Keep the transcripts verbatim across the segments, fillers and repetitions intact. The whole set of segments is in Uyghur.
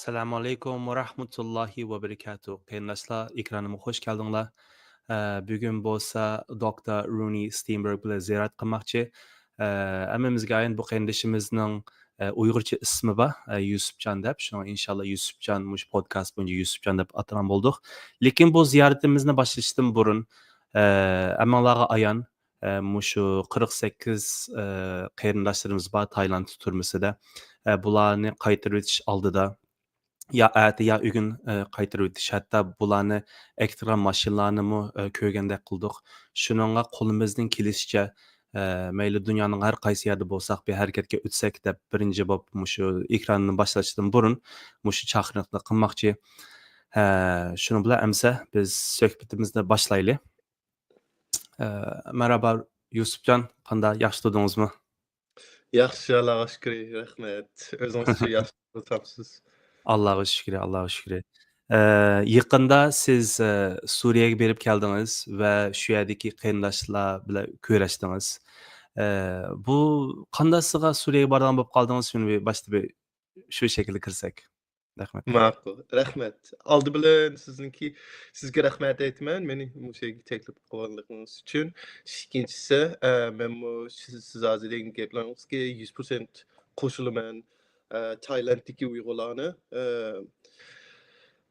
ئەسسالامۇ ئەلەيكۇم ۋە رەھمەتۇللاھى ۋە بەرىكاتۇھ. قېرىنداشلار، ئېكرانىمغا خوش كەلدىڭلار. ئە، بۈگۈن بولسا دوكتور رۇنى ستېنبېرگ بىلەن زىيارەت قىلماقچى. ئە، ھەممىمىزگە ئايان بۇ قېرىندىشىمىزنىڭ، ئە، ئۇيغۇرچە ئىسمى بار، ئە، يۈسۈپجان دەپ. شۇڭا ئىنشاللا يۈسۈپجان، مۇشۇ پودكاست بويىچە يۈسۈپجان دەپ ئاتىغان بولدۇق. لېكىن بۇ زىيارىتىمىزنى باشلىشتىن بۇرۇن، ئە، ھەممىڭلارغا ئايان، ئە، مۇشۇ قىرىق سەككىز، ئە، قېرىنداشلىرىمىز بار تايلاند تۈرمىسىدە. ئە، بۇلارنى قايتۇرۇۋېتىش ئالدىدا يا ئەتە، يا ئۆگۈن، ئە، قايتۇرۇۋېتىش، ھەتتا بۇلارنى ئەكېتىدىغان ماشىنىلارنىمۇ، ئە، كۆرگەندەك قىلدۇق. شۇنىڭغا قولىمىزدىن كېلىشىچە، ئە، مەيلى دۇنيانىڭ ھەر قايسى يەردە بولساق، بىر ھەرىكەتكە ئۆتسەك دەپ، بىرىنچى بولۇپ مۇشۇ ئېكراننى باشلاشتىن بۇرۇن مۇشۇ چاقىرىقنى قىلماقچى. ھە، شۇنىڭ بىلەن ئەمسە بىز سۆھبىتىمىزنى باشلايلى. ئە، مەرھابا، يۈسۈپجان، قانداق، ياخشى تۇردىڭىزمۇ؟ ياخشى، ئاللاغا شۈكرى، رەھمەت. ئۆزىڭىزچۇ، ياخشى تۇرۇپسىز؟ ئاللاغا شۈكرى، ئاللاغا شۈكرى. ئە، يېقىندا سىز، ئە، سۈرىيەگە بېرىپ كەلدىڭىز ۋە شۇ يەردىكى قېرىنداشلار بىلەن كۆرۈشتىڭىز. ئە، بۇ قانداقسىغا سۈرىيەگە بارىدىغان بولۇپ قالدىڭىز؟ شۇنى بىر باشتا بىر شۇ شەكىلدە كىرسەك. رەھمەت. ماقۇل. رەھمەت. ئالدى بىلەن سىزنىڭكى، سىزگە رەھمەت ئېيتىمەن، مېنى مۇشۇ يەرگە تەكلىپ قىلغانلىقىڭىز ئۈچۈن. ئىككىنچىسى، ئە، مەنمۇ سىز، سىز ھازىر دېگەن گەپلىرىڭىزگە يۈز پىرسەنت قوشۇلىمەن. ئە، تايلاندتىكى ئۇيغۇرلارنى، ئە،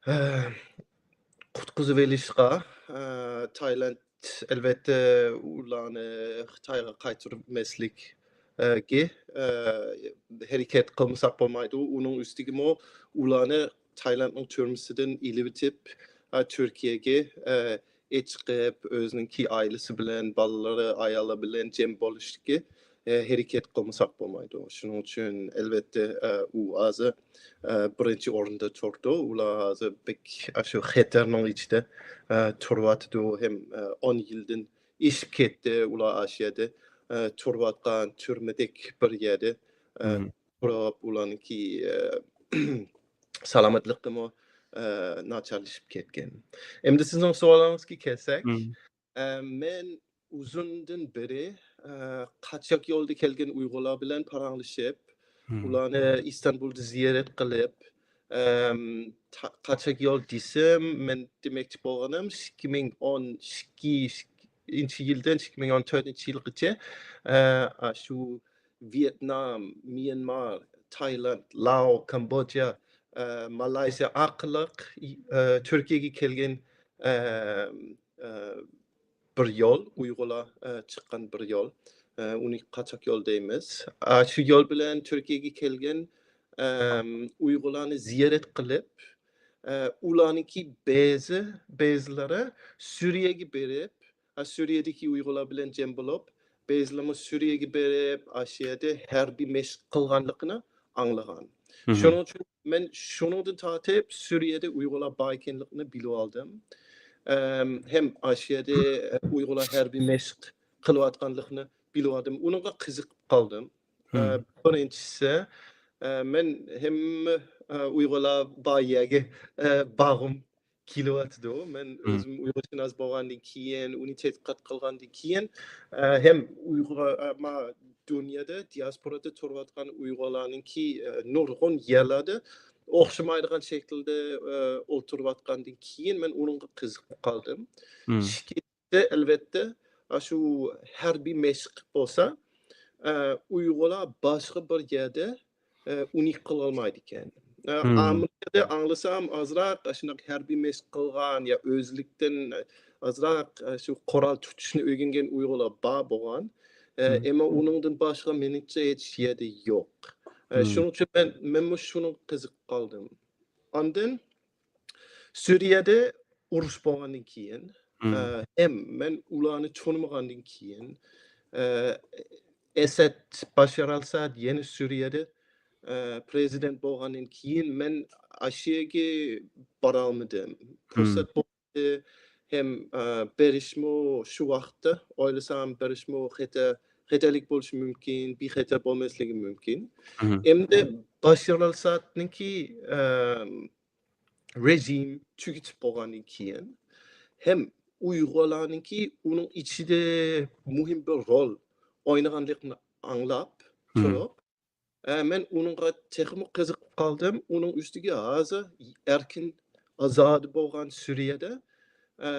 ئە، قۇتقۇزۇۋېلىشقا، ئە، تايلاند ئەلۋەتتە ئۇلارنى خىتايغا قايتۇرماسلىق، ئە، گە، ئە، ھەرىكەت قىلمىساق بولمايدۇ. ئۇنىڭ ئۈستىگىمۇ ئۇلارنى تايلاندنىڭ تۈرمىسىدىن ئېلىۋېتىپ، ئە، تۈركىيەگە، ئە، ئېچىقىپ، ئۆزىنىڭكى ئائىلىسى بىلەن، بالىلىرى، ئايالى بىلەن جەم بولۇشتىكى، ئە، ھەرىكەت قىلمىساق بولمايدۇ. شۇنىڭ ئۈچۈن، ئەلۋەتتە، ئە، ئۇ ھازىر، ئە، بىرىنچى ئورۇندا تۇرىدۇ. ئۇلار ھازىر بەك ئاشۇ خەتەرنىڭ ئىچىدە، ئە، تۇرۇۋاتىدۇ ھەم، ئە، ئون يىلدىن ئېشىپ كەتتى. ئۇلار ئاشۇ يەردە، ئە، تۇرۇۋاتقان تۈرمىدەك بىر يەردە، ئە، مم. تۇرۇپ، ئۇلارنىڭكى، ئە، سالامەتلىكىمۇ، ئە، ناچارلىشىپ كەتكەن. ئەمدى سىزنىڭ سوئالىڭىزغا كەلسەك، مم. ئە، مەن ئۇزۇندىن بېرى، ئە، قاچاق يولدا كەلگەن ئۇيغۇرلار بىلەن پاراڭلىشىپ، مم. ئۇلارنى ئىستانبۇلدا زىيارەت قىلىپ، ئەم، تا-، قاچاق يول دېسەم، مەن دېمەكچى بولغىنىم، ئىككى مىڭ ئون ئىككىنچى يىلدىن ئىككى مىڭ ئون تۆتىنچى يىلغىچە، ئە، شۇ ۋيېتنام، ميانمار، تايلاند، لائو، كامبودژا، ئە، مالايزىيە ئارقىلىق، ئى-، ئە، تۈركىيەگە كەلگەن، ئە، ئە، بىر يول، ئۇيغۇرلار، ئە، چىققان بىر يول. ئە، ئۇنى قاچاق يول دەيمىز. ئە، شۇ يول بىلەن تۈركىيەگە كەلگەن، ئەم، ئۇيغۇرلارنى زىيارەت قىلىپ، ئە، ئۇلارنىڭكى بەزى، بەزىلىرى سۈرىيەگە بېرىپ، ئە، سۈرىيەدىكى ئۇيغۇرلار بىلەن جەم بولۇپ، بەزىلىرىمۇ سۈرىيەگە بېرىپ، ئاشۇ يەردە ھەربىي مەشىق قىلغانلىقىنى ئاڭلىغان. مم. شۇنىڭ ئۈچۈن مەن شۇنىڭدىن تارتىپ سۈرىيەدە ئۇيغۇرلار بار ئىكەنلىكىنى بىلىۋالدىم. ئەم، ھەم ئاشۇ يەردە، ئە، ئۇيغۇرلار ھەربىي مەشىق قىلىۋاتقانلىقىنى بىلىۋالدىم. ئۇنىڭغا قىزىقىپ قالدىم. ئە، مم. بىرىنچىسى، ئە، مەن ھەممە، ئە، ئۇيغۇرلار بار يەرگە، ئە، بارغۇم كېلىۋاتىدۇ. مەن مم. ئۆزۈم ئۇيغۇرشۇناس بولغاندىن كېيىن، ئۇنى تەتقىقات قىلغاندىن كېيىن، ئە، ھەم ئۇيغۇر، ئە، ما، دۇنيادا، دىياسپورادا تۇرۇۋاتقان ئۇيغۇرلارنىڭكى، ئە، نۇرغۇن يەرلەردە ئوخشىمايدىغان شەكىلدە، ئە، ئولتۇرۇۋاتقاندىن كېيىن مەن ئۇنىڭغا قىزىقىپ قالدىم. مم. ئىككىنچىسى، ئەلۋەتتە، ئاشۇ ھەربىي مەشىق بولسا، ئە، ئۇيغۇرلار باشقا بىر يەردە، ئە، ئۇنى قىلالمايدىكەن. ئە، مم. ئامېرىكىدا ئاڭلىسام ئازراق ئاشۇنداق ھەربىي مەشىق قىلغان يا ئۆزلۈكتىن ئازراق، ئە، شۇ قورال تۇتۇشنى ئۆگەنگەن ئۇيغۇرلار بار بولغان. ئە، مم. ئەمما ئۇنىڭدىن باشقا مېنىڭچە ھېچ يەردە يوق. ئە، مم. شۇنىڭ ئۈچۈن مەن، مەنمۇ شۇنىڭغا قىزىقىپ قالدىم. ئاندىن سۈرىيەدە ئۇرۇش بولغاندىن كېيىن، مم. ئە، ھەم مەن ئۇلارنى تونۇمىغاندىن كېيىن، ئە، ئەسەد، باشار ئەل ئەسەد يەنە سۈرىيەدە، ئە، پرېزىدېنت بولغاندىن كېيىن مەن ئاشۇ يەرگە بارالمىدىم. مم. پۇرسەت بولدى، ھەم، ئە، بېرىشمۇ شۇ ۋاقىتتا ئويلىسام بېرىشمۇ خەتەر، خەتەرلىك بولۇشى مۇمكىن، بىخەتەر بولماسلىقى مۇمكىن. مم. ئەمدى باشار ئەل ئەسەدنىڭكى، ئە، رېژىم تۈگىتىپ بولغاندىن كېيىن ھەم ئۇيغۇرلارنىڭكى ئۇنىڭ ئىچىدە مۇھىم بىر رول ئوينىغانلىقىنى ئاڭلاپ مم. تۇرۇپ، ئە، مەن ئۇنىڭغا تېخىمۇ قىزىقىپ قالدىم. ئۇنىڭ ئۈستىگە ھازىر ئەركىن، ئازادە بولغان سۈرىيەدە، ئە،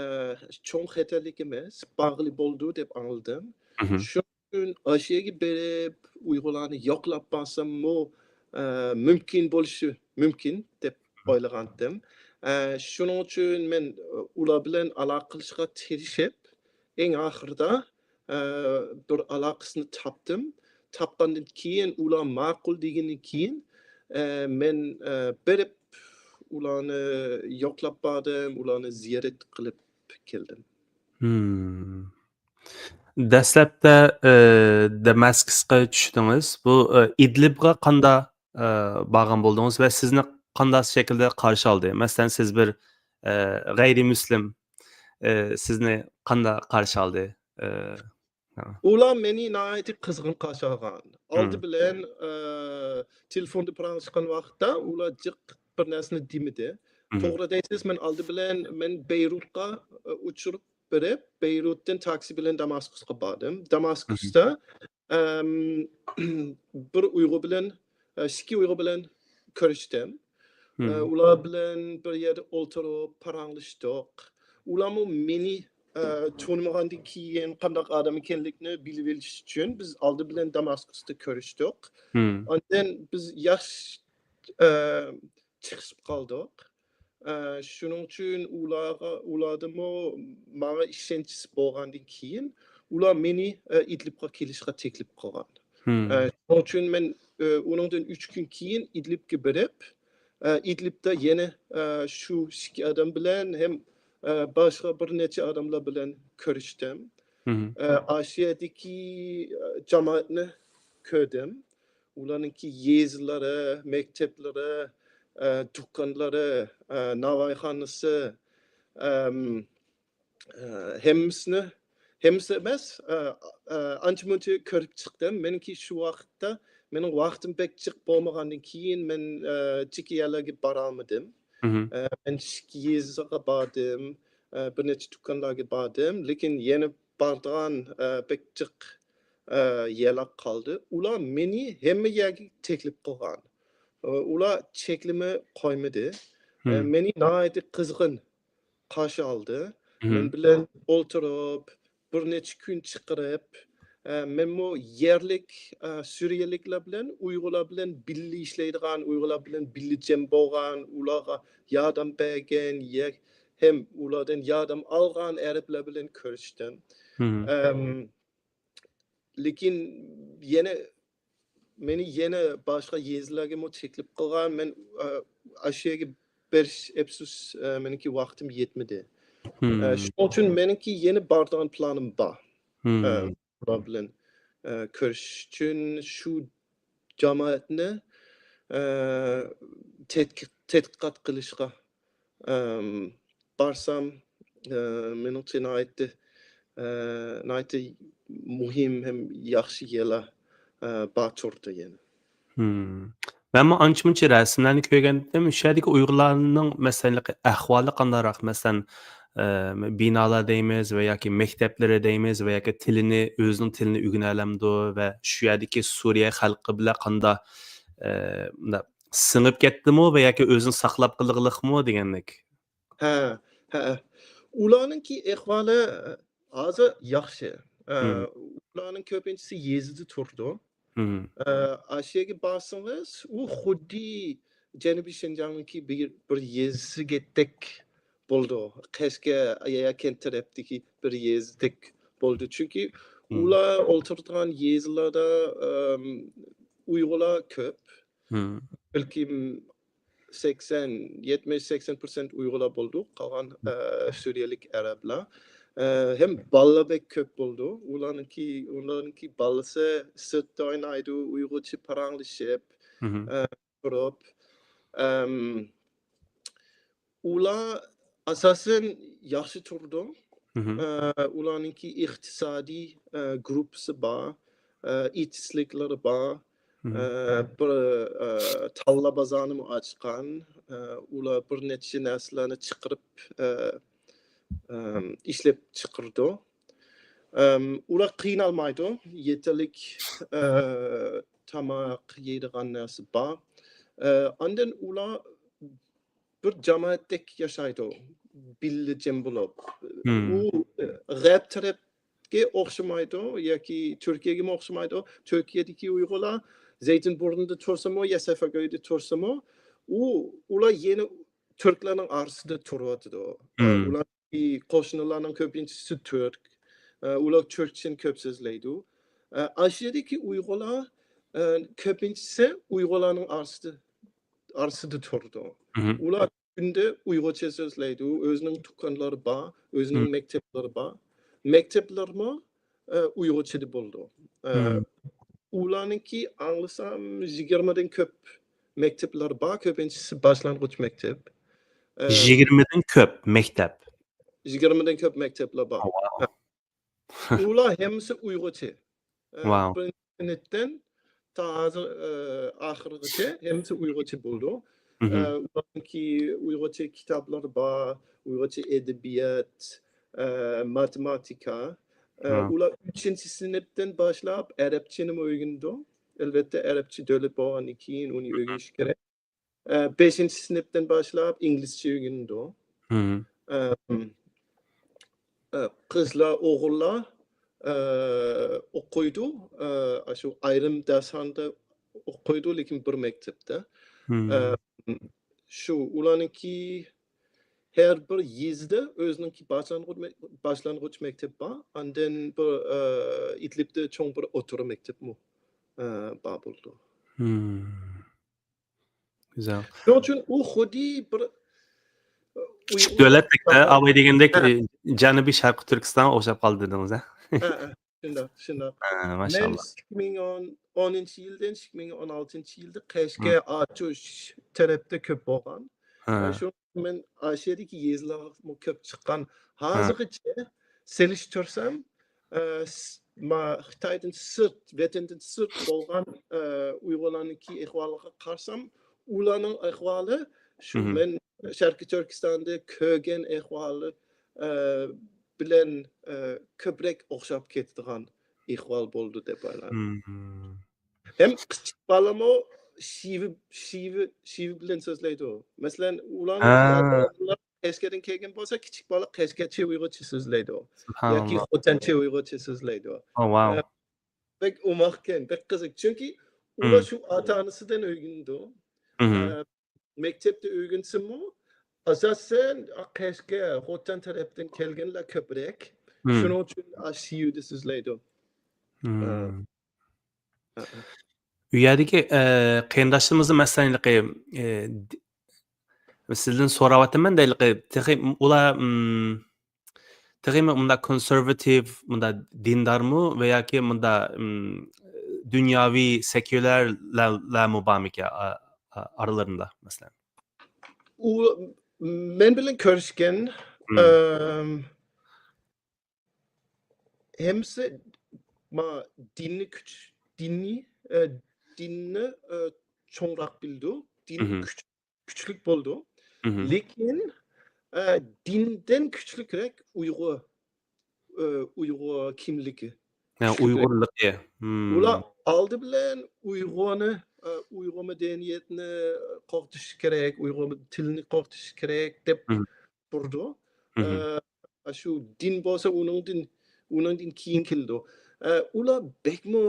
چوڭ خەتەرلىك ئەمەس، بارغىلى بولىدۇ دەپ ئاڭلىدىم. مهم. شۇ ئۈچۈن ئاشۇ يەرگە بېرىپ، ئۇيغۇرلارنى يوقلاپ بارساممۇ، ئە، مۇمكىن بولۇشى مۇمكىن دەپ ئويلىغانتىم. ئە، شۇنىڭ ئۈچۈن مەن، ئۇلار بىلەن ئالاقە قىلىشقا تىرىشىپ، ئەڭ ئاخىرىدا، ئە، بىر ئالاقىسىنى تاپتىم. تاپقاندىن كېيىن ئۇلار ماقۇل دېگەندىن كېيىن، ئە، مەن، ئە، بېرىپ ئۇلارنى يوقلاپ باردىم، ئۇلارنى زىيارەت قىلىپ كەلدىم. مم. دەسلەپتە، ئە، داماسكىسقا چۈشتىڭىز. بۇ، ئە، ئىدلىبقا قاندا، ئە، بارغان بولدىڭىز ۋە سىزنى قانداق شەكىلدە قارشى ئالدى؟ مەسىلەن، سىز بىر، ئە، غەيرىي مۇسلىم، ئە، سىزنى قانداق قارشى ئالدى؟ ئە، ھە. ئۇلار مېنى ناھايىتى قىزغىن قارشى ئالغان. ئالدى مم. بىلەن، ئە، تېلېفوندا پاراڭلاشقان ۋاقىتتا ئۇلار جىق بىر نەرسىنى دېمىدى. مم. توغرا دەيسىز، مەن ئالدى بىلەن مەن بەيرۇتقا، ئە، ئۇچۇرۇپ بېرىپ، بەيرۇتتىن تاكسى بىلەن داماسكۇسقا باردىم. داماسكۇستا، ئەم، بىر ئۇيغۇر بىلەن، ئە، ئىككى ئۇيغۇر بىلەن كۆرۈشتۈم. ئە، ئۇلار بىلەن بىر يەردە ئولتۇرۇپ پاراڭلاشتۇق. ئۇلارمۇ مېنى، ئە، تونۇمىغاندىن كېيىن قانداق ئادەم ئىكەنلىكنى بىلىۋېلىش ئۈچۈن بىز ئالدى بىلەن داماسكۇستا كۆرۈشتۇق. ئاندىن بىز ياخشى، ئە، چىقىشىپ قالدۇق. ئە، شۇنىڭ ئۈچۈن ئۇلارغا، ئۇلاردىمۇ ماڭا ئىشەنچ بولغاندىن كېيىن، ئۇلار مېنى، ئە، ئىدلىبقا كېلىشقا تەكلىپ قىلغان. ئە، شۇنىڭ ئۈچۈن مەن، ئە، ئۇنىڭدىن ئۈچ كۈن كېيىن ئىدلىبكە بېرىپ، ئە، ئىدلىبتا يەنە، ئە، شۇ ئىككى ئادەم بىلەن ھەم، ئە، باشقا بىر نەچچە ئادەملەر بىلەن كۆرۈشتۈم. ئە، ئاشۇ يەردىكى، ئە، جامائەتنى كۆردۈم. ئۇلارنىڭكى يېزىلىرى، مەكتەپلىرى، ئە، دۇكانلىرى، ئە، ناۋايخانىسى، ئەم، ئە، ھەممىسىنى، ھەممىسى ئەمەس، ئە، ئە، ئانچە مۇنچە كۆرۈپ چىقتىم. مېنىڭكى شۇ ۋاقىتتا، مېنىڭ ۋاقتىم بەك جىق بولمىغاندىن كېيىن، مەن، ئە، جىق يەرلەرگە بارالمىدىم. ئە، مەن ئىككى يېزىغا باردىم، ئە، بىر نەچچە دۇكانلارغا باردىم، لېكىن يەنە بارىدىغان، ئە، بەك جىق، ئە، يەرلەر قالدى. ئۇلار مېنى ھەممە يەرگە تەكلىپ قىلغان. ئە، ئۇلار چەكلىمە قويمىدى. ئە، مېنى ناھايىتى قىزغىن قارشى ئالدى. مېنىڭ بىلەن ئولتۇرۇپ، بىر نەچچە كۈن چىقىرىپ، ئە، مەنمۇ يەرلىك، ئە، سۈرىيەلىكلەر بىلەن، ئۇيغۇرلار بىلەن بىللە ئىشلەيدىغان، ئۇيغۇرلار بىلەن بىللە جەم بولغان، ئۇلارغا ياردەم بەرگەن، يە-، ھەم ئۇلاردىن ياردەم ئالغان ئەرەبلەر بىلەن كۆرۈشتۈم. ئەم، لېكىن يەنە مېنى يەنە باشقا يېزىلارغىمۇ تەكلىپ قىلغان. مەن، ئە، ئاشۇ يەرگە بېرىش ئەپسۇس، ئە، مېنىڭكى ۋاقتىم يەتمىدى. ئە، شۇنىڭ ئۈچۈن مېنىڭكى يەنە بارىدىغان پىلانىم بار. ئە، ئۇلار بىلەن، ئە، كۆرۈشۈش ئۈچۈن شۇ جامائەتنى، ئە، تەتقىق-، تەتقىقات قىلىشقا، ئەم، بارسام، ئە، مېنىڭچە ناھايىتى، ئە، ناھايىتى مۇھىم ھەم ياخشى يەرلەر، ئە، بار تۇرىدۇ يەنە. مەنمۇ ئانچە-مۇنچە رەسىملەرنى كۆرگەنتىم. شۇ يەردىكى ئۇيغۇرلارنىڭ، مەسىلەن، ئەھۋالى قانداقراق؟ مەسىلەن، ئە، بىنالار دەيمىز ۋە ياكى مەكتەپلىرى دەيمىز ۋە ياكى تىلىنى، ئۆزىنىڭ تىلىنى ئۆگىنەلەمدۇ ۋە شۇ يەردىكى سۈرىيە خەلقى بىلەن قاندا-، ئە، مۇنداق سىڭىپ كەتتىمۇ ۋە ياكى ئۆزىنى ساقلاپ قالغىلىقمۇ دېگەندەك؟ ھە، ھە. ئۇلارنىڭكى ئەھۋالى ھازىر ياخشى. ئە، ئۇلارنىڭ كۆپىنچىسى يېزىدا تۇرىدۇ. ئە، ئاشۇ يەرگە بارسىڭىز، ئۇ خۇددى جەنۇبىي شىنجاڭنىڭكى بىر، بىر يېزىسىدەك بولىدۇ. قەشقەر، يا كەنت تەرەپتىكى بىر يېزىدەك بولىدۇ. چۈنكى ئۇلار ئولتۇرىدىغان يېزىلاردا، ئەم، ئۇيغۇرلار كۆپ. بەلكىم سەكسەن، يەتمىش، سەكسەن پىرسەنت ئۇيغۇرلار بولىدۇ، قالغان، ئە، سۈرىيەلىك ئەرەبلەر. ئە، ھەم بالىلار بەك كۆپ بولىدۇ. ئۇلارنىڭكى، ئۇلارنىڭكى بالىسى سىرتتا ئوينايدۇ، ئۇيغۇرچە پاراڭلىشىپ، ئە، تۇرۇپ. ئەم، ئۇلار ئاساسەن ياخشى تۇرىدۇ. ئە، ئۇلارنىڭكى ئىقتىسادىي، ئە، گۇرۇپپىسى بار، ئە، ئېتىزلىكلىرى بار. ئە، بىر، ئە، تاللا بازارنىمۇ ئاچقان. ئە، ئۇلار بىر نەچچە نەرسىلەرنى چىقىرىپ، ئە، ئەم، ئىشلەپ چىقىرىدۇ. ئەم، ئۇلار قىينالمايدۇ. يېتەرلىك، ئە، تاماق يەيدىغان نەرسە بار. ئە، ئاندىن ئۇلار بىر جامائەتتەك ياشايدۇ، بىللە جەم بولۇپ. مم. ئۇ، ئە، غەرب تەرەپكە ئوخشىمايدۇ ياكى تۈركىيەگىمۇ ئوخشىمايدۇ. تۈركىيەدىكى ئۇيغۇرلار زەيتىنبۇرنۇدا تۇرسىمۇ يا سەفەرگەيدە تۇرسىمۇ، ئۇ، ئۇلار يەنە تۈركلەرنىڭ ئارىسىدا تۇرۇۋاتىدۇ. ئە، مم. ئۇلار قوشنىلارنىڭ كۆپىنچىسى تۈرك. ئە، ئۇلار تۈركچىنى كۆپ سۆزلەيدۇ. ئە، ئاشۇ يەردىكى ئۇيغۇرلار، ئە، كۆپىنچىسى ئۇيغۇرلارنىڭ ئارىسىدا، ئارىسىدا تۇرىدۇ. مم. ئۇلار كۈندە ئۇيغۇرچە سۆزلەيدۇ. ئۆزىنىڭ دۇكانلىرى بار، ئۆزىنىڭ مم. مەكتەپلىرى بار. مەكتەپلەرمۇ، ئە، ئۇيغۇرچىدا بولىدۇ. ئە، مم. ئۇلارنىڭكى ئاڭلىسام يىگىرمىدىن كۆپ مەكتەپلەر بار، كۆپىنچىسى باشلانغۇچ مەكتەپ. ئە، يىگىرمىدىن كۆپ مەكتەپ. يىگىرمىدىن كۆپ مەكتەپلەر بار. ۋاۋ. ئۇلار ھەممىسى ئۇيغۇرچە. ئە، ۋاۋ. بىرىنچى سىنىپتىن تا ھازىر، ئە، ئاخىرغىچە ھەممىسى ئۇيغۇرچە بولىدۇ. ئە، مم. ئۇلارنىڭكى ئۇيغۇرچە كىتابلىرى بار، ئۇيغۇرچە ئەدەبىيات، ئە، ماتېماتىكا. ئە، ۋاۋ. ئۇلار ئۈچىنچى سىنىپتىن باشلاپ ئەرەبچىنىمۇ ئۆگىنىدۇ. ئەلۋەتتە، ئەرەبچە دۆلەت بولغاندىن كېيىن ئۇنى ئۆگىنىش كېرەك. ئە، بەشىنچى سىنىپتىن باشلاپ ئىنگلىزچە ئۆگىنىدۇ. مم. ئەم، ئە، قىزلار، ئوغۇللار، ئە، ئوقۇيدۇ. ئە، ئاشۇ ئايرىم دەرسخانىدا ئوقۇيدۇ، لېكىن بىر مەكتەپتە. مم. ئەم، شۇ ئۇلارنىڭكى ھەر بىر يېزىدا ئۆزىنىڭكى باشلانغۇچ مەك-، باشلانغۇچ مەكتەپ بار. ئاندىن بىر، ئە، ئىدلىبتە چوڭ بىر ئوتتۇرا مەكتەپمۇ، ئە، بار بولىدۇ. مم. گۈزەل. شۇنىڭ ئۈچۈن ئۇ خۇددى بىر، ئۇ، كىچىك ئۇ دۆلەتلىكتە، ھە. ئاۋاي دېگەندەك، ھە. ئى، جەنۇبىي شەرقىي تۈركىستانغا ئوخشاپ قالدى دېدىڭىز، ھە؟ ھە، ھە، شۇنداق، شۇنداق. ھە، مەن ماشائاللا. ئىككى مىڭ ئون، ئونىنچى يىلدىن ئىككى مىڭ ئون ئالتىنچى يىلدا قەشقەر، ھە. ئاتۇش تەرەپتە كۆپ بولغان. ھە. ئە، شۇ مەن ئاشۇ يەردىكى يېزىلارغىمۇ كۆپ چىققان. ھە. ھازىرغىچە سېلىشتۇرسام، ئە، س-، ما-، خىتايدىن سىرت، ۋەتەندىن سىرت بولغان، ئە، ئۇيغۇرلارنىڭكى ئەھۋالىغا قارىسام، ئۇلارنىڭ ئەھۋالى شۇ، مم، مەن شەرقىي تۈركىستاندا كۆرگەن ئەھۋالى، ئە، بىلەن، ئە، كۆپرەك ئوخشاپ كېتىدىغان ئەھۋال بولدى دەپ ئويلايمەن. مم. ھەم كىچىك بالىمۇ شىۋە، شىۋە، شىۋە بىلەن سۆزلەيدۇ. مەسىلەن، ئۇلارنىڭ، ھە، ئاتا-ئانىلار قەشقەردىن كەلگەن بولسا، كىچىك بالا قەشقەرچە ئۇيغۇرچە سۆزلەيدۇ. ياكى سۇبھاناللا. خوتەنچە ئۇيغۇرچە سۆزلەيدۇ. ئو، ۋاۋ. ئە، بەك ئوماقكەن، بەك قىزىق. چۈنكى ئۇلار، مم، شۇ ئاتا-ئانىسىدىن ئۆگىنىدۇ. مم. ئە، مەكتەپتە ئۆگەنسىمۇ، ئاساسەن، ئا، قەشقەر، خوتەن تەرەپتىن كەلگەنلەر كۆپرەك. مم. شۇنىڭ ئۈچۈن، ئا، شىۋىدە سۆزلەيدۇ. مم. ئە، ئە، ئە. ئۇ يەردىكى، ئە، قېرىنداشلىرىمىزنى، مەسىلەن، ھېلىقى، ئە، د-، سىزدىن سوراۋاتىمەن دە، ھېلىقى تېخى ئۇلار، مم، تېخىمۇ مۇنداق كونسېرۋاتىپ، مۇنداق دىندارمۇ ۋە ياكى مۇنداق، ئىم، دۇنياۋى سېكۇلارلارمۇ بارمىكەن، ئا-، ئا-، ئارىلىرىڭدا، مەسىلەن؟ ئۇ مەن بىلەن كۆرۈشكەن، مم، ئەم، ھەممىسى ما دىننى كۈچ-، دىننى، ئە، دىننى، ئە، چوڭراق بىلىدۇ. دىن، مم، كۈچ-، كۈچلۈك بولىدۇ. مم. لېكىن، ئە، دىندىن كۈچلۈكرەك ئۇيغۇر، ئە، ئۇيغۇر كىملىكى، ھە، كۈچلۈكرەك. ئۇيغۇرلۇقى. مم. ئۇلار ئالدى بىلەن ئۇيغۇرنى، ئە، ئۇيغۇر مەدەنىيەتنى قوغدىشى كېرەك، ئۇيغۇر تىلىنى قوغدىشى كېرەك دەپ، مم، تۇرىدۇ. مم. ئە، شۇ دىن بولسا ئۇنىڭدىن، ئۇنىڭدىن كېيىن كېلىدۇ. ئە، ئۇلار بەكمۇ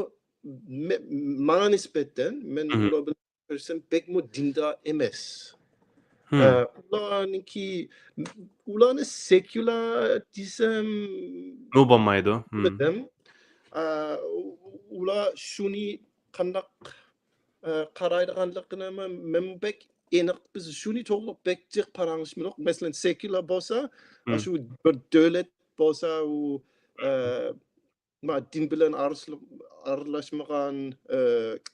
مە-، ماڭا نىسبەتەن، مەن، مم، ئۇلار بىلەن كۆرسەم بەكمۇ دىندار ئەمەس. مم. ئە، ئۇلارنىڭكى، ئۇلارنى سېكۇلار دېسەم بۇ بولمايدۇ. مم. بىلمىدىم. ئە، ئۇ-، ئۇلار شۇنى قانداق، ئە، قارايدىغانلىقىنى مەن، مەن بەك ئېنىق، بىز شۇنى توغرۇلۇق بەك جىق پاراڭلىشمىدۇق. مەسىلەن، سېكۇلار بولسا، مم، شۇ بىر دۆلەت بولسا، ئۇ، ئە، ما دىن بىلەن ئارىسىلىق-، ئارىلاشمىغان، ئە،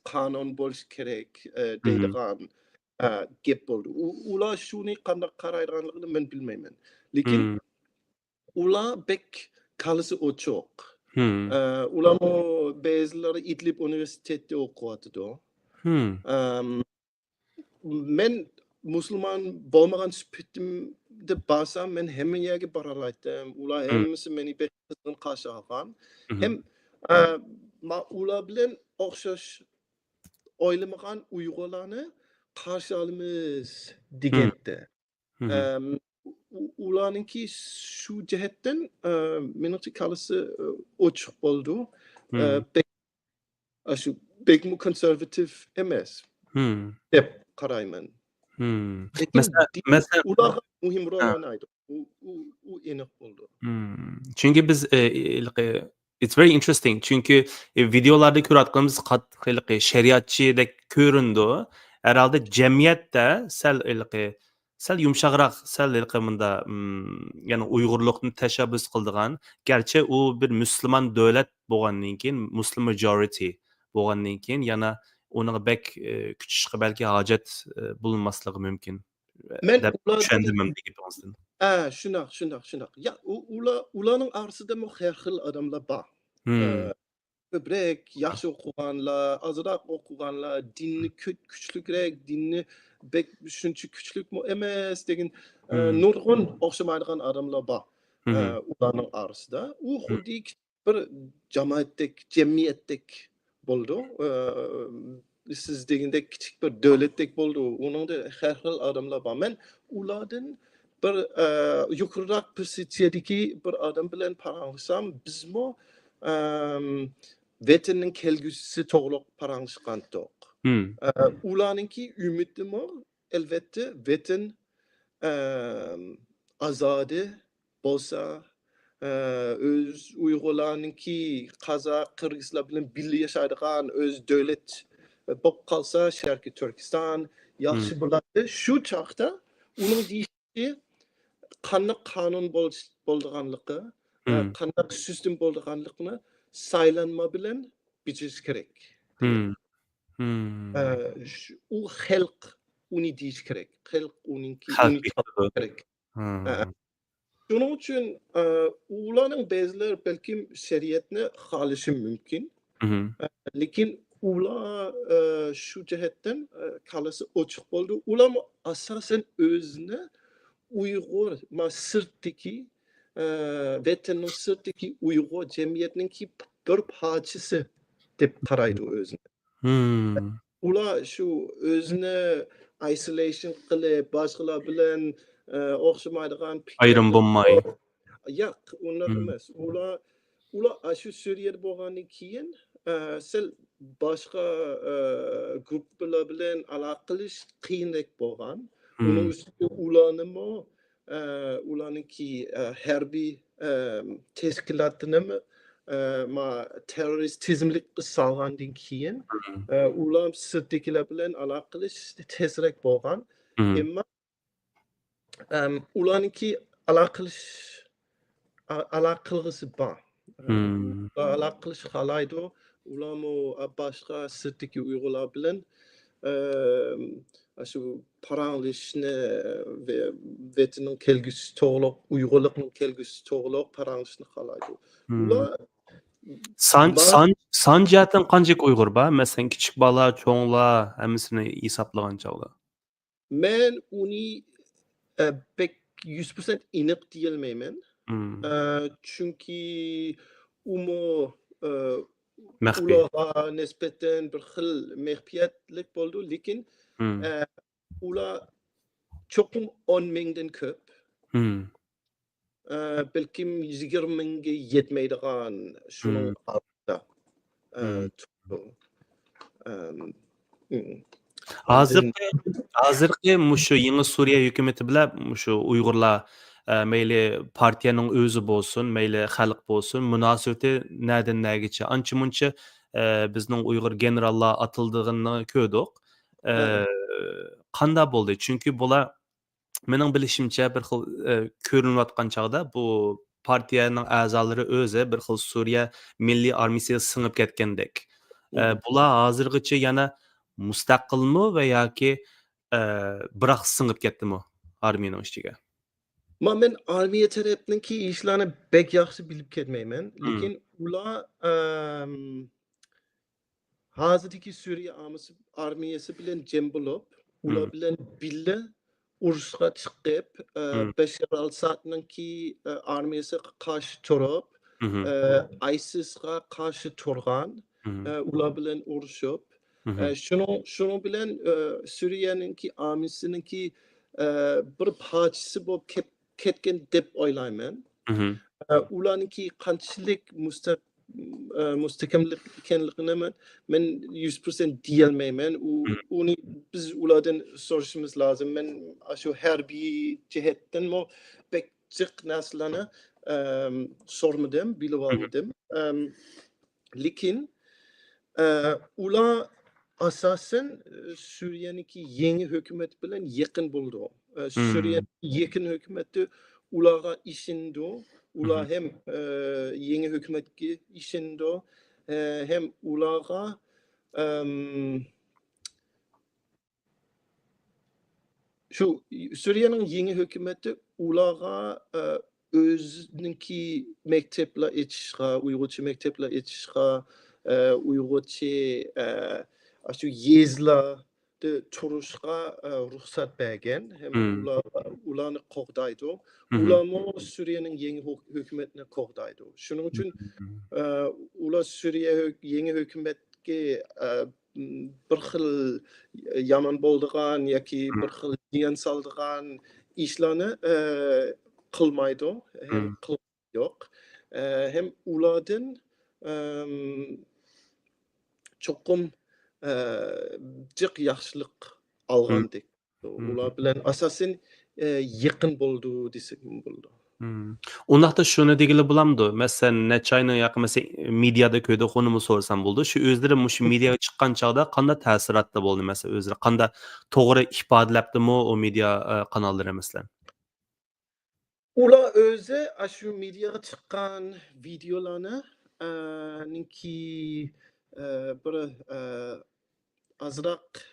قانۇن بولۇشى كېرەك، ئە، مم، دەيدىغان، ئە، گەپ بولدى. ئۇ-، ئۇلار شۇنى قانداق قارايدىغانلىقىنى مەن بىلمەيمەن. لېكىن، مم، ئۇلار بەك كاللىسى ئوچۇق. مم. ئە، ئۇلارمۇ بەزىلىرى ئىدلىب ئۇنىۋېرسىتېتىدا ئوقۇۋاتىدۇ. مم. ئەم، مەن مۇسۇلمان بولمىغان سۈپىتىمدە بارسام، مەن ھەممە يەرگە بارالايتتىم. ئۇلار، مم، ھەممىسى مېنى بەك قىزغىن قارشى ئالغان. مم. ھەم، ئە، ما-، ئۇلار بىلەن ئوخشاش ئويلىمىغان ئۇيغۇرلارنى قارشى ئالىمىز دېگەنتى. ئەم، ئۇ-، ئۇلارنىڭكى شۇ جەھەتتىن، ئە، مېنىڭچە كاللىسى، ئە، ئوچۇق بولىدۇ. ئە، بەك، ئاشۇ بەكمۇ كونسېرۋاتىپ ئەمەس دەپ قارايمەن. لېكىن مەسىلەن، دىن مەسىلەن، ئۇلارغا مۇھىم رول ھە. ئوينايدۇ. ئۇ، ئۇ، ئۇ ئېنىق بولىدۇ. چۈنكى بىز، ئە، ھېلىقى، it's very interesting. چۈنكى، ئە، ۋىدېئولاردا كۆرۈۋاتقىنىمىز قات-، ھېلىقى شەرىئەتچىدەك كۆرۈنىدۇ. ھەرھالدا جەمئىيەتتە سەل ھېلىقى، سەل يۇمشاقراق، سەل ھېلىقى مۇندا، ئىم، يەنى ئۇيغۇرلۇقنى تەشەببۇس قىلىدىغان، گەرچە ئۇ بىر مۇسۇلمان دۆلەت بولغاندىن كېيىن، مۇسلىم ماجورىتى بولغاندىن كېيىن، يەنە ئۇنىڭغا بەك، ئە، كۈچىشىشقا بەلكى ھاجەت، ئە، بولماسلىقى مۇمكىن. مەن دەپ ئۇلاردىن چۈشەندىم مەن بۇ گېپىڭىزدىن. ھە، شۇنداق، شۇنداق، شۇنداق. يا، ئۇ-، ئۇلار، ئۇلارنىڭ ئارىسىدىمۇ ھەر خىل ئاداملار بار. ئە، كۆپرەك ياخشى ئوقۇغانلار، ئازراق ئوقۇغانلار، دىننى كۈ-، كۈچلۈكرەك، دىننى بەك شۇنچە كۈچلۈكمۇ ئەمەس دېگەن، ئە، نۇرغۇن ئوخشىمايدىغان ئاداملار بار، ئە، ئۇلارنىڭ ئارىسىدا. ئۇ خۇددى بىر جامائەتتەك، جەمئىيەتتەك بولىدۇ. ئە، سىز دېگەندەك كىچىك بىر دۆلەتتەك بولىدۇ. ئۇنىڭدا ھەر خىل ئادەملەر بار. مەن ئۇلاردىن بىر، ئە، يۇقىرىراق پوزىتسىيەدىكى بىر ئادەم بىلەن پاراڭلىشسام، بىزمۇ، ئەم، ۋەتەننىڭ كەلگۈسى توغرۇلۇق پاراڭلىشقانتۇق. ئە، ئۇلارنىڭكى ئۈمىدىمۇ، ئەلۋەتتە، ۋەتەن، ئەم، ئازادە بولسا، ئە، ئۆز ئۇيغۇرلارنىڭكى قازاق، قىرغىزلار بىلەن بىللە ياشايدىغان ئۆز دۆلەت بولۇپ قالسا، شەرقىي تۈركىستان ياخشى بولاتتى. شۇ چاغدا ئۇنىڭ دېيىشى قانداق قانۇن بولۇش-، بولىدىغانلىقى، ئە، قانداق سىستېما بولىدىغانلىقىنى سايلانما بىلەن بېجىرىش كېرەك. ئە، شۇ، ئۇ خەلق ئۇنى دېيىش كېرەك. خەلق ئۇنىڭكى، خەلق ئۇنى بېكىتىدۇ. تاپىشى كېرەك. ئە، شۇنىڭ ئۈچۈن، ئە، ئۇلارنىڭ بەزىلەر بەلكىم شەرىئەتنى خالىشى مۇمكىن. ئە، لېكىن ئۇلار، ئە، شۇ جەھەتتىن، ئە، كاللىسى ئوچۇق بولىدۇ. ئۇلارمۇ ئاساسەن ئۆزىنى ئۇيغۇر، ما، سىرتتىكى، ئە، ۋەتەننىڭ سىرتىدىكى ئۇيغۇر جەمئىيەتنىڭكى بىر پارچىسى دەپ قارايدۇ ئۆزىنى. ئۇلار شۇ ئۆزىنى ئايسولېيشن قىلىپ، باشقىلار بىلەن، ئە، ئوخشىمايدىغان پىكىر ئايرىم بولماي. ياق، ئۇنداق ئەمەس. ئۇلار، ئۇلار ئاشۇ سۈرىيەدە بولغاندىن كېيىن، ئە، سەل باشقا، ئە، گۇرۇپپىلار بىلەن ئالاقىلىشىش قىيىنراق بولغان. ئۇنىڭ ئۈستىگە ئۇلارنىمۇ، ئە، ئۇلارنىڭكى، ئە، ھەربىي، ئە، تەشكىلاتىنىمۇ، ئە، ما، تېررورىست تىزىملىككە سالغاندىن كېيىن، ئە، ئۇلار سىرتتىكىلەر بىلەن ئالاقىلىشىش تېزرەك بولغان. ئەمما ئەم، ئۇلارنىڭكى ئالاقىلىش-، ئا-، ئالاقە قىلغۇسى بار. ئۇلار ئالاقە قىلىشنى خالايدۇ. ئۇلارمۇ، ئا، باشقا سىرتتىكى ئۇيغۇرلار بىلەن، ئەم، ئاشۇ پاراڭلىشىشنى ۋە ۋەتىنىڭ كەلگۈسى توغرۇلۇق، ئۇيغۇرلۇقنىڭ كەلگۈسى توغرۇلۇق پاراڭلىشىشنى خالايدۇ. ئۇلار سان، ما- سان، سان جەھەتتىن قانچىلىك ئۇيغۇر بار؟ مەسىلەن، كىچىك بالىلار، چوڭلار، ھەممىسىنى ھېسابلىغان چاغدا. مەن ئۇنى، ئە، بەك يۈز پىرسەنت ئېنىق دېيەلمەيمەن. ئە، چۈنكى ئۇمۇ، ئە، مەخپىي. ئۇلارغا نىسبەتەن بىر خىل مەخپىيەتلىك بولىدۇ، لېكىن، ئە، ئۇلار چوقۇم ئون مىڭدىن كۆپ. ئە، بەلكىم يۈز يىگىرمە مىڭگە يەتمەيدىغان شۇنىڭ ئارىسىدا، ئە، تۇرىدۇ. ئەم، ھازىرقى، ھازىرقى مۇشۇ يېڭى سۈرىيە ھۆكۈمىتى بىلەن مۇشۇ ئۇيغۇرلار، ئە، مەيلى پارتىيەنىڭ ئۆزى بولسۇن، مەيلى خەلق بولسۇن، مۇناسىۋىتى نەدىن نەگىچە؟ ئانچە مۇنچە، ئە، بىزنىڭ ئۇيغۇر گېنېراللار ئاتىلىدىغىنىنى كۆردۇق. ئە، قانداق بولدى؟ چۈنكى بۇلار مېنىڭ بىلىشىمچە، بىر خىل، ئە، كۆرۈنۈۋاتقان چاغدا بۇ پارتىيەنىڭ ئەزالىرى ئۆزى بىر خىل سۈرىيە مىللىي ئارمىيىسىگە سىڭىپ كەتكەندەك. ئە، بۇلار ھازىرغىچە يەنە مۇستەقىلمۇ ۋە ياكى، ئە، بىراق سىڭىپ كەتتىمۇ ئارمىيەنىڭ ئىچىگە؟ ما، مەن ئارمىيە تەرەپنىڭكى ئىشلارنى بەك ياخشى بىلىپ كەتمەيمەن، لېكىن ئۇلار، ئەم، ھازىردىكى سۈرىيە ئارمىسى، ئارمىيەسى بىلەن جەم بولۇپ، ئۇلار بىلەن بىللە ئۇرۇشقا چىقىپ، ئە، بەشار ئەل ئاسادنىڭكى، ئە، ئارمىيەسىگە قارشى تۇرۇپ، ئە، ئايسىسقا قارشى تۇرغان، ئە، ئۇلار بىلەن ئۇرۇشۇپ، ئە، شۇنىڭ، شۇنىڭ بىلەن، ئە، سۈرىيەنىڭكى ئاممىسىنىڭكى، ئە، بىر پارچىسى بولۇپ كەت-، كەتكەن دەپ ئويلايمەن. ئە، ئۇلارنىڭكى قانچىلىك مۇستە-، ئە، مۇستەھكەملىك ئىكەنلىكىنى مەن، مەن يۈز پىرسەنت دېيەلمەيمەن. ئۇ، ئۇنى بىز ئۇلاردىن سورىشىمىز لازىم. مەن ئاشۇ ھەربىي جەھەتتىنمۇ بەك جىق نەرسىلەرنى، ئەم، سورىمىدىم، بىلىۋالمىدىم. ئەم، لېكىن، ئە، ئۇلار ئاساسەن، ئە، سۈرىيەنىڭكى يېڭى ھۆكۈمەت بىلەن يېقىن بولىدۇ. ئە، سۈرىيە يېقىن ھۆكۈمەتى ئۇلارغا ئىشىنىدۇ. ئۇلار ھەم، ئە، يېڭى ھۆكۈمەتكە ئىشىنىدۇ. ئە، ھەم ئۇلارغا، ئەم، شۇ سۈرىيەنىڭ يېڭى ھۆكۈمىتى ئۇلارغا، ئە، ئۆزىنىڭكى مەكتەپلەر ئېچىشقا، ئۇيغۇرچە مەكتەپلەر ئېچىشقا، ئە، ئۇيغۇرچە، ئە، ئاشۇ يېزىلاردا تۇرۇشقا، ئە، رۇخسەت بەرگەن. ھەم ئۇلار، ئۇلارنى قوغدايدۇ. ئۇلارمۇ سۈرىيەنىڭ يېڭى ھۆ-، ھۆكۈمىتىنى قوغدايدۇ. شۇنىڭ ئۈچۈن، ئە، ئۇلار سۈرىيە ھۆ-، يېڭى ھۆكۈمەتكە، ئە، بىر خىل يامان بولىدىغان ياكى بىر خىل زىيان سالىدىغان ئىشلارنى، ئە، قىلمايدۇ، ھەم قىل-، يوق. ئە، ھەم ئۇلاردىن، ئەم، چوقۇم، ئە، جىق ياخشىلىق ئالغاندەك. ئۇلار بىلەن ئاساسەن، ئە، يېقىن بولىدۇ دېسەكمۇ بولىدۇ. ئۇنداقتا شۇنى دېگىلى بولامدۇ؟ مەسىلەن، نەچچە ئاينىڭ ياقى، مەسىلەن، مېدىيادا كۆردۇق، ئۇنىمۇ سورىسام بولىدۇ. شۇ ئۆزلىرى مۇشۇ مېدىياغا چىققان چاغدا قانداق تەسىراتتا بولدى؟ مەسىلەن، ئۆزلىرى قانداق توغرا ئىپادىلەپتىمۇ ئۇ مېدىيا، ئە، قاناللىرى، مەسىلەن؟ ئۇلار ئۆزى ئاشۇ مېدىياغا چىققان ۋىدېئولارنى، ئە، نىڭكى، ئە، بىر، ئە، ئازراق،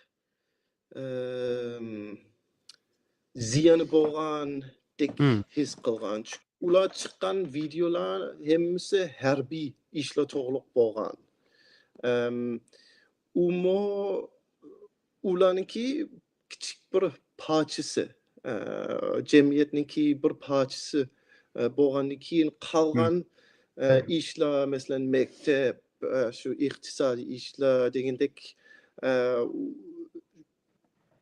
ئەم، زىيانى بولغاندەك ھېس قىلغان. چۈنكى ئۇلار چىققان ۋىدېئولار ھەممىسى ھەربىي ئىشلار توغرۇلۇق بولغان. ئەم، ئۇمۇ ئۇلارنىڭكى كىچىك بىر پارچىسى، ئە، جەمئىيەتنىڭكى بىر پارچىسى، ئە، بولغاندىن كېيىن قالغان، ئە، ئىشلار، مەسىلەن، مەكتەپ، ئە، شۇ ئىقتىسادىي ئىشلار دېگەندەك، ئە،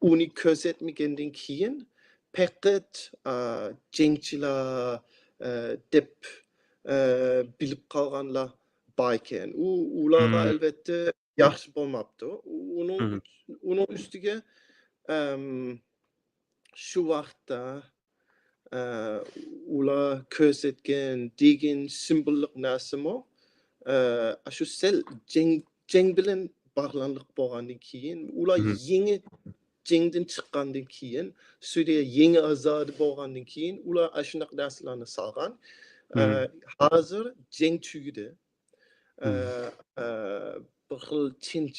ئۇنى كۆرسەتمىگەندىن كېيىن پەقەت، ئە، جەڭچىلەر، ئە، دەپ، ئە، بىلىپ قالغانلار باركەن. ئۇ، ئۇلارغا ئەلۋەتتە ياخشى بولماپتۇ. ئۇنىڭ، ئۇنىڭ ئۈستىگە، ئەم، شۇ ۋاقىتتا، ئە، ئۇلار كۆرسەتكەن دېگەن سىمۋوللۇق نەرسىمۇ، ئە، شۇ سەل جەڭ، جەڭ بىلەن باغلانلىق بولغاندىن كېيىن، ئۇلار يېڭى جەڭدىن چىققاندىن كېيىن، سۈرىيە يېڭى ئازادە بولغاندىن كېيىن، ئۇلار ئاشۇنداق نەرسىلەرنى سالغان. ئە، ھازىر جەڭ تۈگىدى. ئە، ئە، بىر خىل تىنچ،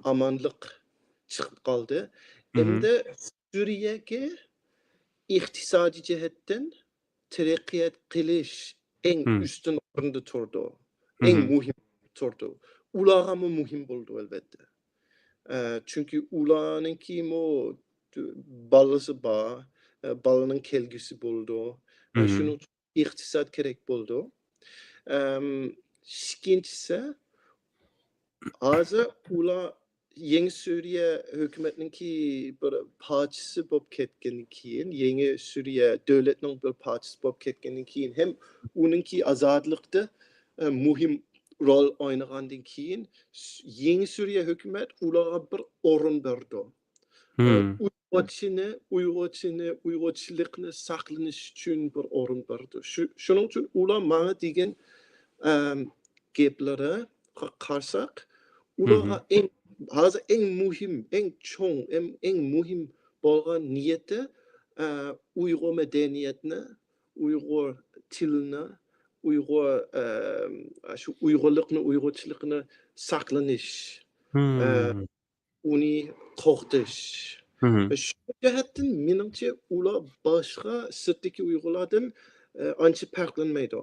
ئامانلىق چىقىپ قالدى. ئەمدى سۈرىيەگە ئىقتىسادىي جەھەتتىن تەرەققىيات قىلىش ئەڭ ئۈستۈن ئورۇندا تۇرىدۇ. ئەڭ مۇھىم تۇرىدۇ. ئۇلارغىمۇ مۇھىم بولىدۇ، ئەلۋەتتە. ئە، چۈنكى ئۇلارنىڭكىمۇ بالىسى بار، ئە، بالىنىڭ كەلگۈسى بولىدۇ. ئە، شۇنىڭ ئىقتىساد كېرەك بولىدۇ. ئەم، ئىككىنچىسى، ھازىر ئۇلار يېڭى سۈرىيە ھۆكۈمەتنىڭكى بىر پارچىسى بولۇپ كەتكەندىن كېيىن، يېڭى سۈرىيە دۆلەتنىڭ بىر پارچىسى بولۇپ كەتكەندىن كېيىن ھەم ئۇنىڭكى ئازادلىقتا، ئە، مۇھىم رول ئوينىغاندىن كېيىن، س-، يېڭى سۈرىيە ھۆكۈمەت ئۇلارغا بىر ئورۇن بەردى. ئۇيغۇرچىنى، ئۇيغۇرچىنى، ئۇيغۇرچىلىقنى ساقلىنىش ئۈچۈن بىر ئورۇن بەردى. شۇ، شۇنىڭ ئۈچۈن ئۇلار ماڭا دېگەن، ئەم، گەپلىرىگە قارىساق، ئۇلارغا ئەڭ، ھازىر ئەڭ مۇھىم، ئەڭ چوڭ، ئەڭ، ئەڭ مۇھىم بولغان نىيىتى، ئە، ئۇيغۇر مەدەنىيەتنى، ئۇيغۇر تىلىنى، ئۇيغۇر، ئەم، شۇ ئۇيغۇرلۇقنى، ئۇيغۇرچىلىقنى ساقلىنىش. ئە، ئۇنى قوغداش. شۇ جەھەتتىن مېنىڭچە ئۇلار باشقا سىرتتىكى ئۇيغۇرلاردىن، ئە، ئانچە پەرقلەنمەيدۇ.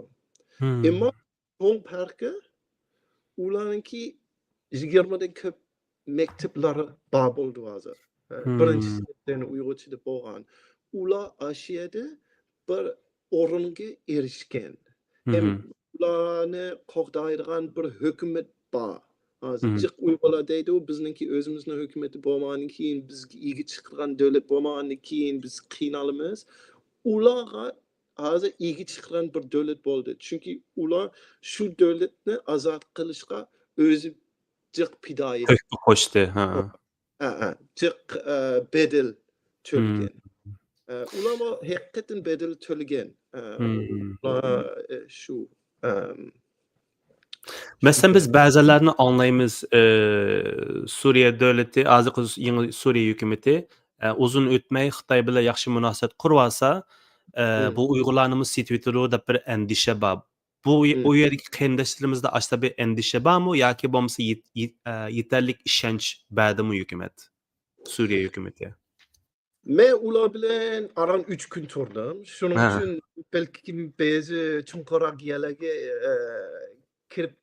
ئەمما چوڭ پەرقى ئۇلارنىڭكى يىگىرمىدىن كۆپ مەكتەپلەر بار بولدى ھازىر. ئە، بىرىنچى سىنىپتىن ئۇيغۇرچىدا بولغان. ئۇلار ئاشۇ يەردە بىر ئورۇنغا ئېرىشكەن. ھەم ئۇلارنى قوغدايدىغان بىر ھۆكۈمەت بار. ھازىر جىق ئۇيغۇرلار دەيدۇ، بىزنىڭكى ئۆزىمىزنىڭ ھۆكۈمىتى بولمىغاندىن كېيىن، بىزگە ئىگە چىقىدىغان دۆلەت بولمىغاندىن كېيىن بىز قىينالىمىز. ئۇلارغا ھازىر ئىگە چىقىدىغان بىر دۆلەت بولدى. چۈنكى ئۇلار شۇ دۆلەتنى ئازاد قىلىشقا ئۆزى جىق پىدائىي. تۆھپە قوشتى، ھە. ھە، ھە، جىق، ئە، بەدەل تۆلىگەن. ئە، ئۇلارمۇ ھەقىقەتەن بەدەل تۆلىگەن. ئە، ئۇلار، ئە، شۇ، ئەم، مەسىلەن، بىز بەزىلەرنى ئاڭلايمىز، ئە، سۈرىيە دۆلىتى، ھازىرقى يېڭى سۈرىيە ھۆكۈمىتى، ئە، ئۇزۇن ئۆتمەي خىتاي بىلەن ياخشى مۇناسىۋەت قۇرۇۋالسا، ئە، بۇ ئۇيغۇرلارنىمۇ سېتىۋېتىدۇ دەپ بىر ئەندىشە بار. بۇ، ئۇ يەردىكى قېرىنداشلىرىمىزدا ئاشۇنداق بىر ئەندىشە بارمۇ ياكى بولمىسا يېت-، يېت-، ئە، يېتەرلىك ئىشەنچ بەردىمۇ ھۆكۈمەت؟ سۈرىيە ھۆكۈمىتى. مەن ئۇلار بىلەن ئاران ئۈچ كۈن تۇردۇم. شۇنىڭ ئۈچۈن بەلكىم بەزى چوڭقۇرراق يەرلەرگە، ئە، كىرىپ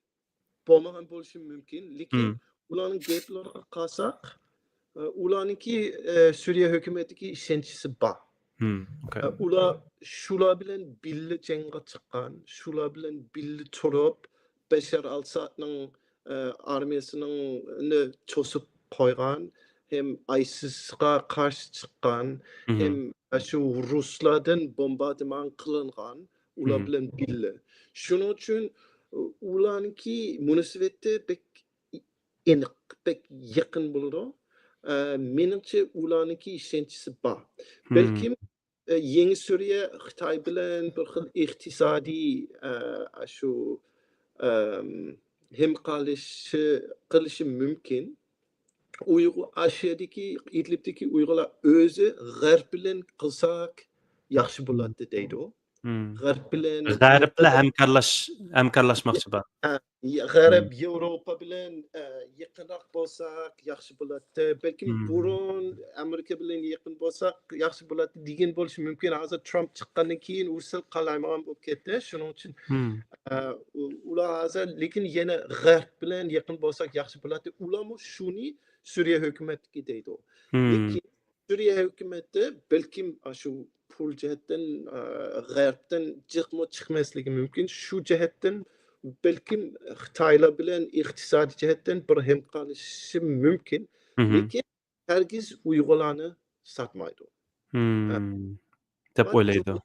بولمىغان بولۇشى مۇمكىن. لېكىن ئۇلارنىڭ گەپلىرىگە قارىساق، ئە، ئۇلارنىڭكى، ئە، سۈرىيە ھۆكۈمىتىگە ئىشەنچىسى بار. ئە، ئۇلار شۇلار بىلەن بىللە جەڭگە چىققان، شۇلار بىلەن بىللە تۇرۇپ، بەشار ئەل ئەسەدنىڭ، ئە، ئارمىيەسىنىڭ، نى توسۇپ قويغان، ھەم ئايسىسقا قارشى چىققان، ھەم شۇ رۇسلاردىن بومباردىمان قىلىنغان، ئۇلار بىلەن بىللە. شۇنىڭ ئۈچۈن ئۇلارنىڭكى مۇناسىۋىتى بەك ئېنىق، بەك يېقىن بولىدۇ. ئە، مېنىڭچە ئۇلارنىڭكى ئىشەنچىسى بار. بەلكىم، ئە، يېڭى سۈرىيە خىتاي بىلەن بىر خىل ئىقتىسادىي، ئە، شۇ، ئەم، ھەمكارلىشى، قىلىشى مۇمكىن. ئۇيغۇر، ئاشۇ يەردىكى، ئىدلىبتىكى ئۇيغۇرلار ئۆزى غەرب بىلەن قىلساق ياخشى بولاتتى دەيدۇ. غەرب بىلەن، غەرب بىلەن ھەمكارلاش-، ھەمكارلاشماقچى بار. ھە، غەرب، ياۋروپا بىلەن، ئە، يېقىنراق بولساق ياخشى بولاتتى. بەلكىم بۇرۇن ئامېرىكا بىلەن يېقىن بولساق ياخشى بولاتتى دېگەن بولۇشى مۇمكىن. ھازىر ترامپ چىققاندىن كېيىن ئۇ سەل قالايمىغان بولۇپ كەتتى. شۇنىڭ ئۈچۈن، ئە، ئۇ-، ئۇلار ھازىر، لېكىن يەنە غەرب بىلەن يېقىن بولساق ياخشى بولاتتى. ئۇلارمۇ شۇنى سۈرىيە ھۆكۈمەتكە دەيدۇ. لېكىن سۈرىيە ھۆكۈمىتى بەلكىم ئاشۇ پۇل جەھەتتىن، ئە، غەربتىن جىقمۇ چىقماسلىقى مۇمكىن. شۇ جەھەتتىن بەلكىم خىتايلار بىلەن ئىقتىسادىي جەھەتتىن بىر ھەمكارلىشىشى مۇمكىن. لېكىن ھەرگىز ئۇيغۇرلارنى ساتمايدۇ. ئە، دەپ ئويلايدۇ.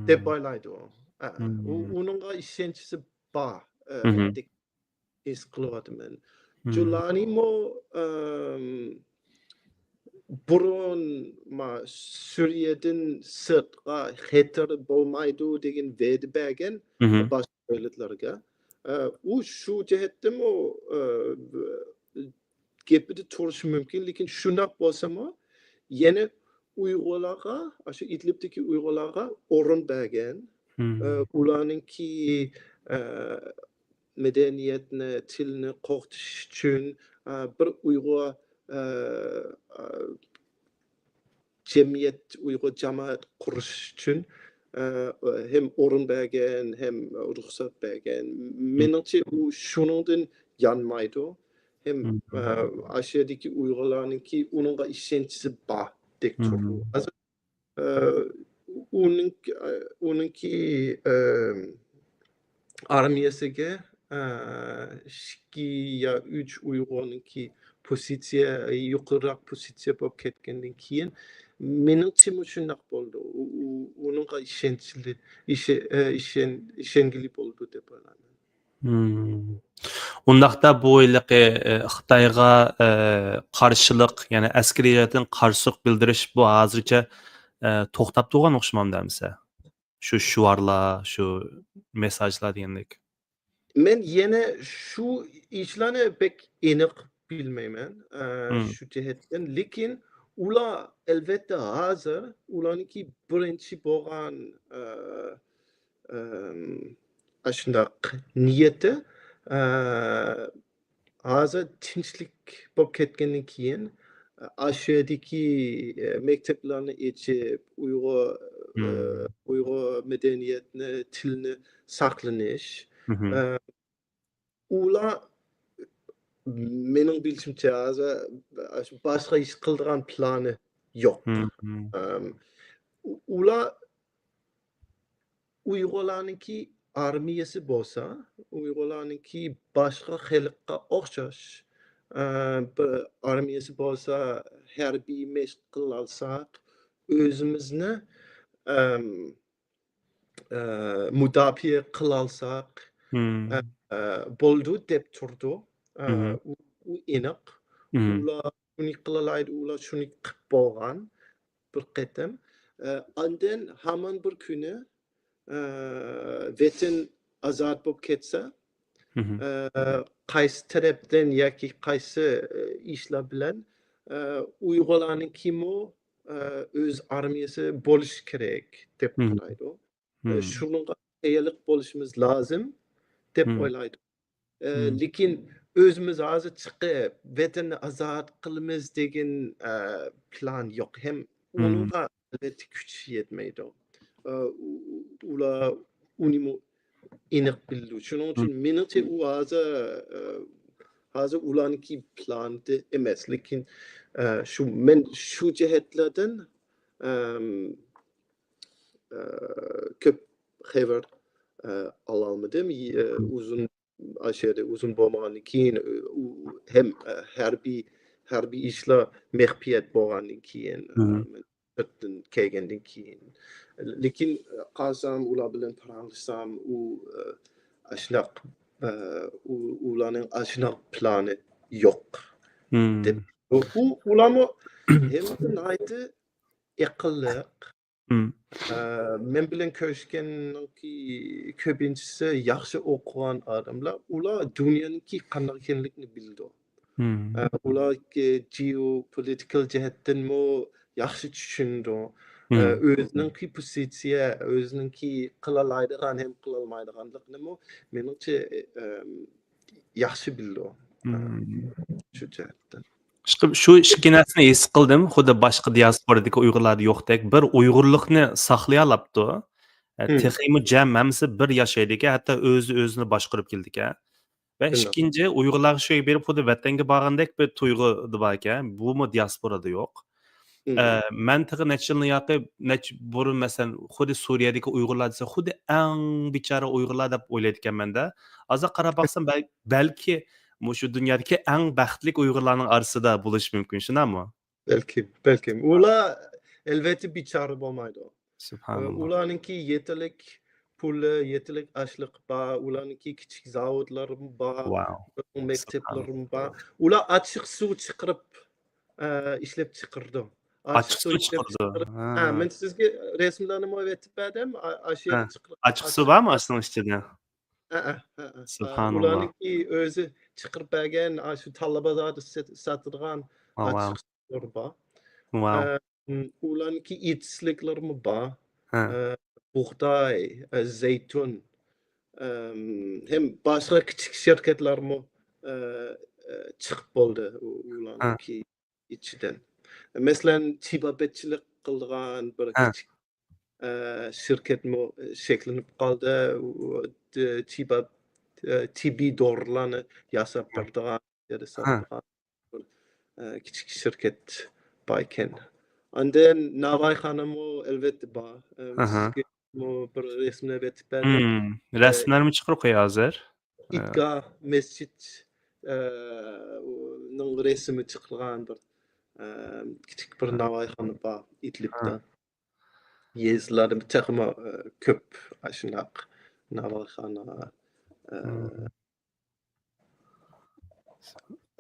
دەپ ئويلايدۇ. ئە، ئۇ، ئۇنىڭغا ئىشەنچىسى بار، ئە، دەپ ھېس قىلىۋاتىمەن. جۇلانىمۇ، ئەم، بۇرۇن ما-، سۈرىيەدىن سىرتقا خەتەر بولمايدۇ دېگەن ۋەدە بەرگەن باشقا دۆلەتلەرگە. ئە، ئۇ شۇ جەھەتتىمۇ، ئە، گېپىدە تۇرۇشى مۇمكىن، لېكىن شۇنداق بولسىمۇ، يەنە ئۇيغۇرلارغا، ئاشۇ ئىدلىبتىكى ئۇيغۇرلارغا ئورۇن بەرگەن، ئە، ئۇلارنىڭكى، ئە، مەدەنىيەتنى، تىلنى قوغدىشى ئۈچۈن، ئە، بىر ئۇيغۇر، ئە، ئە، جەمئىيەت، ئۇيغۇر جامائەت قۇرۇش ئۈچۈن، ئە، ھەم ئورۇن بەرگەن، ھەم رۇخسەت بەرگەن. مېنىڭچە، ئۇ شۇنىڭدىن يانمايدۇ. ھەم، ئە، ئاشۇ يەردىكى ئۇيغۇرلارنىڭكى ئۇنىڭغا ئىشەنچىسى باردەك تۇرىدۇ. ھازىر، ئە، ئۇنىڭ، ئە، ئۇنىڭكى، ئە، ئارمىيەسىگە، ئە، ئىككى يا ئۈچ ئۇيغۇرنىڭكى پوزىتسىيە، يۇقىرىراق پوزىتسىيە بولۇپ كەتكەندىن كېيىن، مېنىڭچە مۇشۇنداق بولىدۇ. ئۇ، ئۇ، ئۇنىڭغا ئىشەنچلىك، ئىشە-، ئە، ئىشەن-، ئىشەنگىلى بولىدۇ دەپ ئويلايمەن. ئۇنداقتا بۇ ھېلىقى، ئە، خىتايغا، ئە، قارشىلىق، يەنى ئەسكىرىي جەھەتتىن قارشىلىق بىلدۈرۈش بۇ ھازىرچە، ئە، توختاپ تۇرغان ئوخشىمامدۇ ئەمىسە؟ شۇ شوئارلار، شۇ مېساژلار دېگەندەك. مەن يەنە شۇ ئىشلارنى بەك ئېنىق بىلمەيمەن، ئە، شۇ جەھەتتىن. لېكىن ئۇلار، ئەلۋەتتە، ھازىر ئۇلارنىڭكى بىرىنچى بولغان، ئە، ئەم، ئاشۇنداق نىيىتى، ئە، ھازىر تىنچلىق بولۇپ كەتكەندىن كېيىن، ئاشۇ يەردىكى، ئە، مەكتەپلەرنى ئېچىپ، ئۇيغۇر، ئە، ئۇيغۇر مەدەنىيەتنى، تىلنى ساقلىنىش، ئە، ئۇلار، مېنىڭ بىلىشىمچە، ھازىر باشقا ھېچ قىلىدىغان پىلانى يوق. ئەم، ئۇلار ئۇيغۇرلارنىڭكى ئارمىيەسى بولسا، ئۇيغۇرلارنىڭكى باشقا خەلققە ئوخشاش، ئە، بىر ئارمىيەسى بولسا، ھەربىي مەشىق قىلالساق، ئۆزىمىزنى، ئەم، ئە، مۇداپىئە قىلالساق، ئە، ئە، بولىدۇ دەپ تۇرىدۇ. ئە، ئۇ، ئۇ ئېنىق. ئۇلار شۇنى قىلالايدۇ، ئۇلار شۇنى قىپ بولغان بىر قېتىم. ئە، ئاندىن ھامان بىر كۈنى، ئە، ۋەتەن ئازاد بولۇپ كەتسە، ئە، قايسى تەرەپتىن ياكى قايسى، ئە، ئىشلار بىلەن، ئە، ئۇيغۇرلارنىڭكىمۇ، ئە، ئۆز ئارمىيەسى بولۇشى كېرەك دەپ قارايدۇ. ئە، شۇنىڭغا تەييارلىق بولۇشىمىز لازىم دەپ ئويلايدۇ. ئە، لېكىن ئۆزىمىز ھازىر چىقىپ، ۋەتەننى ئازاد قىلىمىز دېگەن، ئە، پىلان يوق. ھەم ئۇنىڭغا ئەلۋەتتە كۈچ يەتمەيدۇ. ئە، ئۇ-، ئۇ-، ئۇلار ئۇنىمۇ ئېنىق بىلىدۇ. شۇنىڭ ئۈچۈن مېنىڭچە ئۇ ھازىر، ئە، ھازىر ئۇلارنىڭكى پىلانى ئەمەس. لېكىن، ئە، شۇ، مەن شۇ جەھەتلەردىن، ئەم، ئە، كۆپ خەۋەر، ئە، ئالالمىدىم. ئە، ئۇزۇن، ئاشۇ يەردە ئۇزۇن بولمىغاندىن كېيىن، ئۇ، ھەم، ئە، ھەربىي، ھەربىي ئىشلار مەخپىيەت بولغاندىن كېيىن، ئە، مەن سىرتتىن كەلگەندىن كېيىن. لېكىن، ئە، قارىسام، ئۇلار بىلەن پاراڭلىشسام، ئۇ، ئە، ئاشۇنداق، ئە، ئۇ، ئۇلارنىڭ ئاشۇنداق پىلانى يوق دەپ. ئۇ، ئۇلارمۇ ھەممىسى ناھايىتى ئەقىللىق. ئە، مەن بىلەن كۆرۈشكەننىڭكى كۆپىنچىسى ياخشى ئوقۇغان ئادەملەر. ئۇلار دۇنيانىڭكى قانداق ئىكەنلىكىنى بىلىدۇ. ئە، ئۇلار، ئە، جېئوپولىتىكال جەھەتتىنمۇ ياخشى چۈشىنىدۇ. ئە، ئۆزىنىڭكى پوزىتسىيە، ئۆزىنىڭكى قىلالايدىغان ھەم قىلالمايدىغانلىقىنىمۇ، مېنىڭچە، ئە، ياخشى بىلىدۇ. ئە، شۇ جەھەتتىن. ئىشقىلىپ، شۇ ئىككى نەرسىنى ھېس قىلدىم. خۇددى باشقا دىياسپورادىكى ئۇيغۇرلاردا يوقتەك، بىر ئۇيغۇرلۇقنى ساقلىيالاپتۇ. ئە، تېخىمۇ جەم ھەممىسى بىر ياشايدىكەن، ھەتتا ئۆزى ئۆزىنى باشقۇرۇپ كېلىدىكەن. ۋە ئىككىنچى، ئۇيغۇرلارغا شۇ بېرىپ خۇددى ۋەتەنگە بارغاندەك بىر تۇيغۇ باركەن. بۇمۇ دىياسپورادا يوق. ئە، مەن تېخى نەچچە يىلنى ياقى، نەچچە بۇرۇن، مەسىلەن، خۇددى سۇرىيەدىكى ئۇيغۇرلار دېسە، خۇددى ئەڭ بىچارە ئۇيغۇرلار دەپ ئويلايدىكەنمەن-دە. ھازىر قاراپ باقسام، بەل-، بەلكى مۇشۇ دۇنيادىكى ئەڭ بەختلىك ئۇيغۇرلارنىڭ ئارىسىدا بولۇشى مۇمكىن، شۇنداقمۇ؟ بەلكىم، بەلكىم. ئۇلار ئەلۋەتتە بىچارە بولمايدۇ. سۇبھاناللا. ئۇلارنىڭكى يېتىلىك پۇلى، يېتىلىك ئاشلىقى بار، ئۇلارنىڭكى كىچىك زاۋۇتلىرىمۇ بار، مەكتەپلىرىمۇ بار. ئۇلار ئاچچىق سۇ چىقىرىپ، ئە، ئىشلەپ چىقىرىدۇ. ئاچچىق سۇ ئىشلەپ چىقىرىدۇ. ھە، مەن سىزگە رەسىملەرنىمۇ ئېتىپ بەردىم. ئا-، ئاشۇ يەردە چىقىرىپ ئاچچىق سۇ بارمۇ ئاشۇنىڭ ئىچىدە؟ ھە، ھە، ھە، ھە. سۇبھاناللا. ئۇلارنىڭكى ئۆزى چىقىرىپ بەرگەن، ئاشۇ تاللا بازاردا سېت-، ساتىدىغان ئاچچىق سۇلىرى بار. ئە، ئۇلارنىڭكى يېتىشلىكلىرىمۇ بار. ئە، بۇغداي، ئە، زەيتۇن، ئەم، ھەم باشقا كىچىك شىركەتلەرمۇ، ئە، ئە، چىقىپ بولدى ئۇ-، ئۇلارنىڭكى ئىچىدىن. مەسىلەن، تېبابەتچىلىك قىلىدىغان بىر كىچىك، ئە، شىركەتمۇ شەكىللىنىپ قالدى. ئۇ، ئۇ، تېباب-، ئە، تېببىي دورىلارنى ياساپ بېرىدىغان، يا ساتىدىغان بىر، ئە، كىچىك شىركەت بار ئىكەن. ئاندىن ناۋايخانىمۇ ئەلۋەتتە بار. ئە، سىزگە بىر رەسىملەپ ئېتىپ بەردىم. ئە، رەسىملەرمۇ چىقىرىپ قوياي ھازىر. ئىدگاھ مەسچىت، ئە، نىڭ رەسىمى چىقىرغان بىر، ئە، كىچىك بىر ناۋايخانا بار ئىدلىبتا. يېزىلاردا تېخىمۇ، ئە، كۆپ ئاشۇنداق ناۋايخانا، ئە،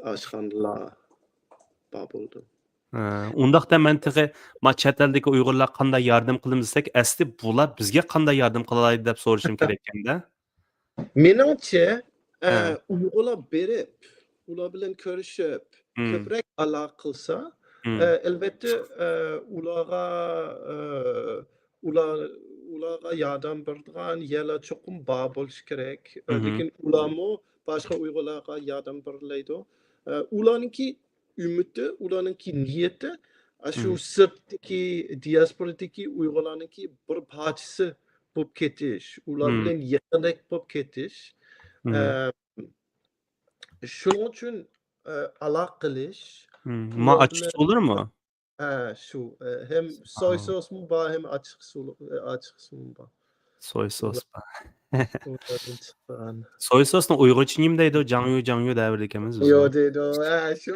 ئاشخانىلار بار بولدى. ھە، ئۇنداقتا مەن تېخى ما چەت ئەلدىكى ئۇيغۇرلار قانداق ياردەم قىلىمىز دېسەك، ئەسلى بۇلار بىزگە قانداق ياردەم قىلالايدۇ دەپ سورىشىم كېرەككەندە. مېنىڭچە، ئە، ھە. ئۇيغۇرلار بېرىپ، ئۇلار بىلەن كۆرۈشۈپ، كۆپرەك ئالاقە قىلسا، ئە، ئەلۋەتتە، ئە، ئۇلارغا، ئە، ئۇلار، ئۇلارغا ياردەم بېرىدىغان يەرلەر چوقۇم بار بولۇشى كېرەك. ئە، لېكىن ئۇلارمۇ باشقا ئۇيغۇرلارغا ياردەم بېرەلەيدۇ. ئە، ئۇلارنىڭكى ئۈمىدى، ئۇلارنىڭكى نىيىتى، ئاشۇ سىرتتىكى، دىياسپورادىكى ئۇيغۇرلارنىڭكى بىر پارچىسى بولۇپ كېتىش، ئۇلار بىلەن يېقىنراق بولۇپ كېتىش. ئە، شۇنىڭ ئۈچۈن، ئە، ئالاقە قىلىش، ما ئۇلار ئاچچىق بىلەن سۇلىرىمۇ؟ ھە، شۇ، ئە، ھەم سوي سوسمۇ بار، ھەم ئاچچىق سۇ، ئە، ئاچچىق سۇمۇ بار. سوي سوس بار. ئۇلاردىن چىققان. سوي سوسنى ئۇيغۇرچە نېمە دەيدۇ؟ جاڭيۇ، جاڭيۇ دەۋېرىدىكەنمىز يو بىزمۇ. دەيدۇ. ھە، شۇ.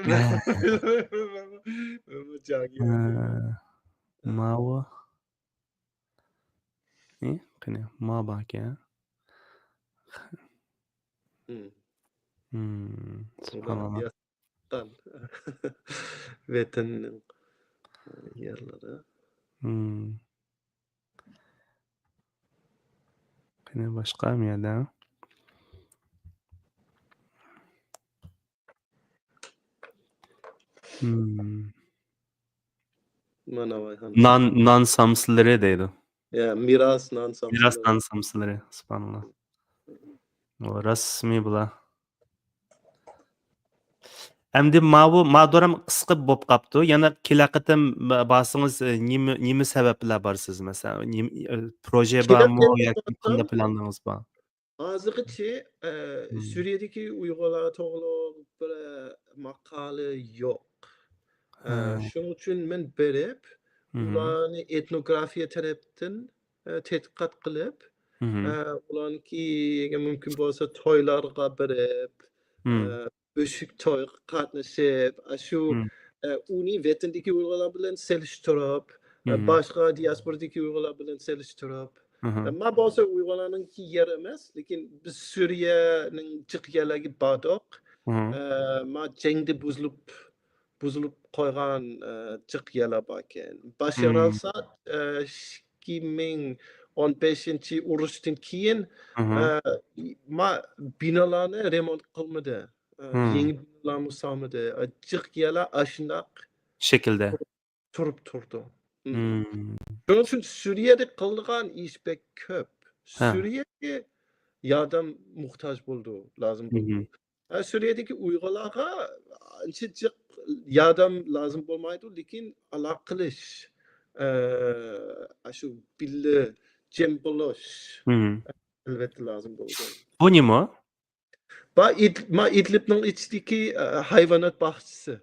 ماۋۇ. ئى، قېنى، ما باركەن. مم. مم، سۇبھاناللا. ۋەتەننىڭ يەرلىرى. مم. قېنى باشقا مۇ يەردە؟ مم. مانا ۋايخان. نان، نان سامسىلىرى دەيدۇ. يا، مىراس نان سامسىلىرى. مىراس نان سامسىلىرى. سۇبھاناللا. ئۇ رەسمىي بۇلار. ئەمدى ماۋۇ، مادۇرام قىسقا بولۇپ قاپتۇ. يەنە كېلەر قېتىم بارسىڭىز، نېمە، نېمە سەۋەب بىلەن بارسىز، مەسىلەن؟ نېمە، پروژە بارمۇ ياكى قانداق پىلانلىرىڭىز بار؟ ھازىرغىچە، ئە، مم. سۈرىيەدىكى ئۇيغۇرلار توغرۇلۇق بىر، ئە، ماقالە يوق. ئە، ھە. شۇنىڭ ئۈچۈن مەن بېرىپ، مم. ئۇلارنى ئېتنوگرافىيە تەرەپتىن، ئە، تەتقىقات قىلىپ، مم. ئە، ئۇلارنىڭكى مۇمكىن بولسا تويلارغا بېرىپ، مم. ئە، بۆشۈك تويغا قاتنىشىپ، ئاشۇ، مم. ئە، ئۇنى ۋەتەندىكى ئۇيغۇرلار بىلەن سېلىشتۇرۇپ، ئە، مم. باشقا دىياسپورادىكى ئۇيغۇرلار بىلەن سېلىشتۇرۇپ، مم. ئە، ما بولسا ئۇيغۇرلارنىڭكى يەر ئەمەس، لېكىن بىز سۈرىيەنىڭ جىق يەرلەرگە باردۇق. مم. ئە، ما جەڭدە بۇزۇلۇپ، بۇزۇلۇپ قويغان، ئە، جىق يەرلەر باركەن. باشار مم. ئەسەد، ئە، ئىككى مىڭ ئون بەشىنچى ئۇرۇشتىن كېيىن، مم. ئە، ما بىنالارنى رېمونت قىلمىدى. ئە، مم. يېڭى بىنالارمۇ سالمىدى. ئە، جىق يەرلەر ئاشۇنداق شەكىلدە تۇرۇپ تۇرىدۇ. مم. مم. شۇنىڭ ئۈچۈن سۈرىيەدە قىلىدىغان ئىش بەك كۆپ. ھە. سۈرىيەگە ياردەم موھتاج بولىدۇ، لازىم بولىدۇ. مم. ھە، سۈرىيەدىكى ئۇيغۇرلارغا ئانچە جىق ياردەم لازىم بولمايدۇ، لېكىن ئالاقە قىلىش، ئە، ئاشۇ بىللە جەم بولۇش، مم. ئەلۋەتتە لازىم بولىدۇ. بۇ نېمە؟ با، ئىد-، ما ئىدلىبنىڭ ئىچىدىكى، ئە، ھايۋانات باغچىسى.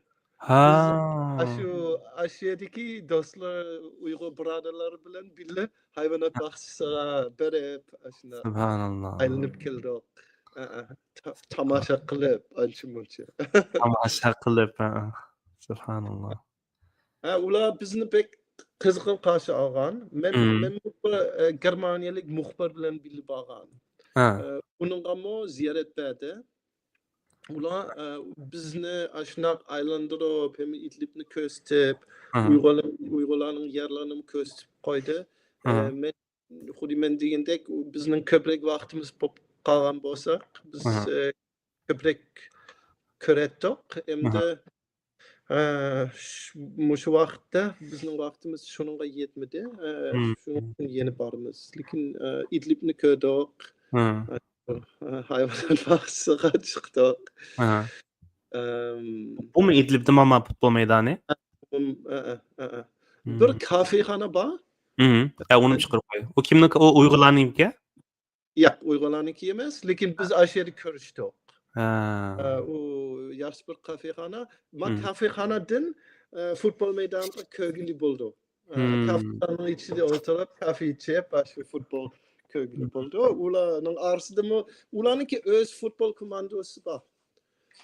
ھا. بىز ئاشۇ، ئاشۇ يەردىكى دوستلار، ئۇيغۇر بۇرادەرلەر بىلەن بىللە ھايۋانات باغچىسىغا بېرىپ، ئاشۇنداق سۇبھاناللا. ئايلىنىپ كەلدۇق. ئە، ئە، تا-، تاماشا قىلىپ، ئانچە مۇنچە. تاماشا قىلىپ، ھە. سۇبھاناللا. ھە، ئۇلار بىزنى بەك قىزغىن قارشى ئالغان. مەن، مم. مەن بىر، ئە، گېرمانىيەلىك مۇخبىر بىلەن بىللە بارغان. ھە. ئە، ئۇنىڭغىمۇ زىيارەت بەردى. ئۇلار، ئە، بىزنى ئاشۇنداق ئايلاندۇرۇپ، ھەممە ئىدلىبنى كۆرسىتىپ، ئۇيغۇرلار، ئۇيغۇرلارنىڭ يەرلىرىنىمۇ كۆرسىتىپ قويدى. ئە، مەن، خۇددى مەن دېگەندەك، بىزنىڭ كۆپرەك ۋاقتىمىز بولۇپ قالغان بولسا، بىز، ئە، كۆپرەك كۆرەتتۇق. ئەمدى، ئە، ش-، مۇشۇ ۋاقىتتا بىزنىڭ ۋاقتىمىز شۇنىڭغا يەتمىدى. ئە، شۇنىڭ ئۈچۈن يەنە بارىمىز. لېكىن، ئە، ئىدلىبنى كۆردۇق. ئە، ھايۋانات باغچىسىغا چىقتۇق. ئەم، بۇمۇ ئىدلىبتىمۇ پۇتبول مەيدانى؟ ئە، ئە، ئە، ئە. بىر كافېخانا بار. ئە، ئۇنى چىقىرىپ قوي. ئۇ كىمنىڭكى؟ ئۇ ئۇيغۇرلارنىڭكى؟ ياق، ئۇيغۇرلارنىڭكى ئەمەس، لېكىن بىز ئاشۇ يەردە كۆرۈشتۇق. ھە. ئە، ئۇ ياخشى بىر كافېخانا. ما كافېخانادىن، ئە، فۇتبول مەيدانىغا كىرگىلى بولىدۇ. ئە، كافېخانىنىڭ ئىچىدە ئولتۇرۇپ، كافې ئىچىپ، ئاشۇ فۇتبول كۆرگىلى بولىدۇ. ئۇلارنىڭ ئارىسىدىمۇ، ئۇلارنىڭكى ئۆز فۇتبول كوماندىسى بار.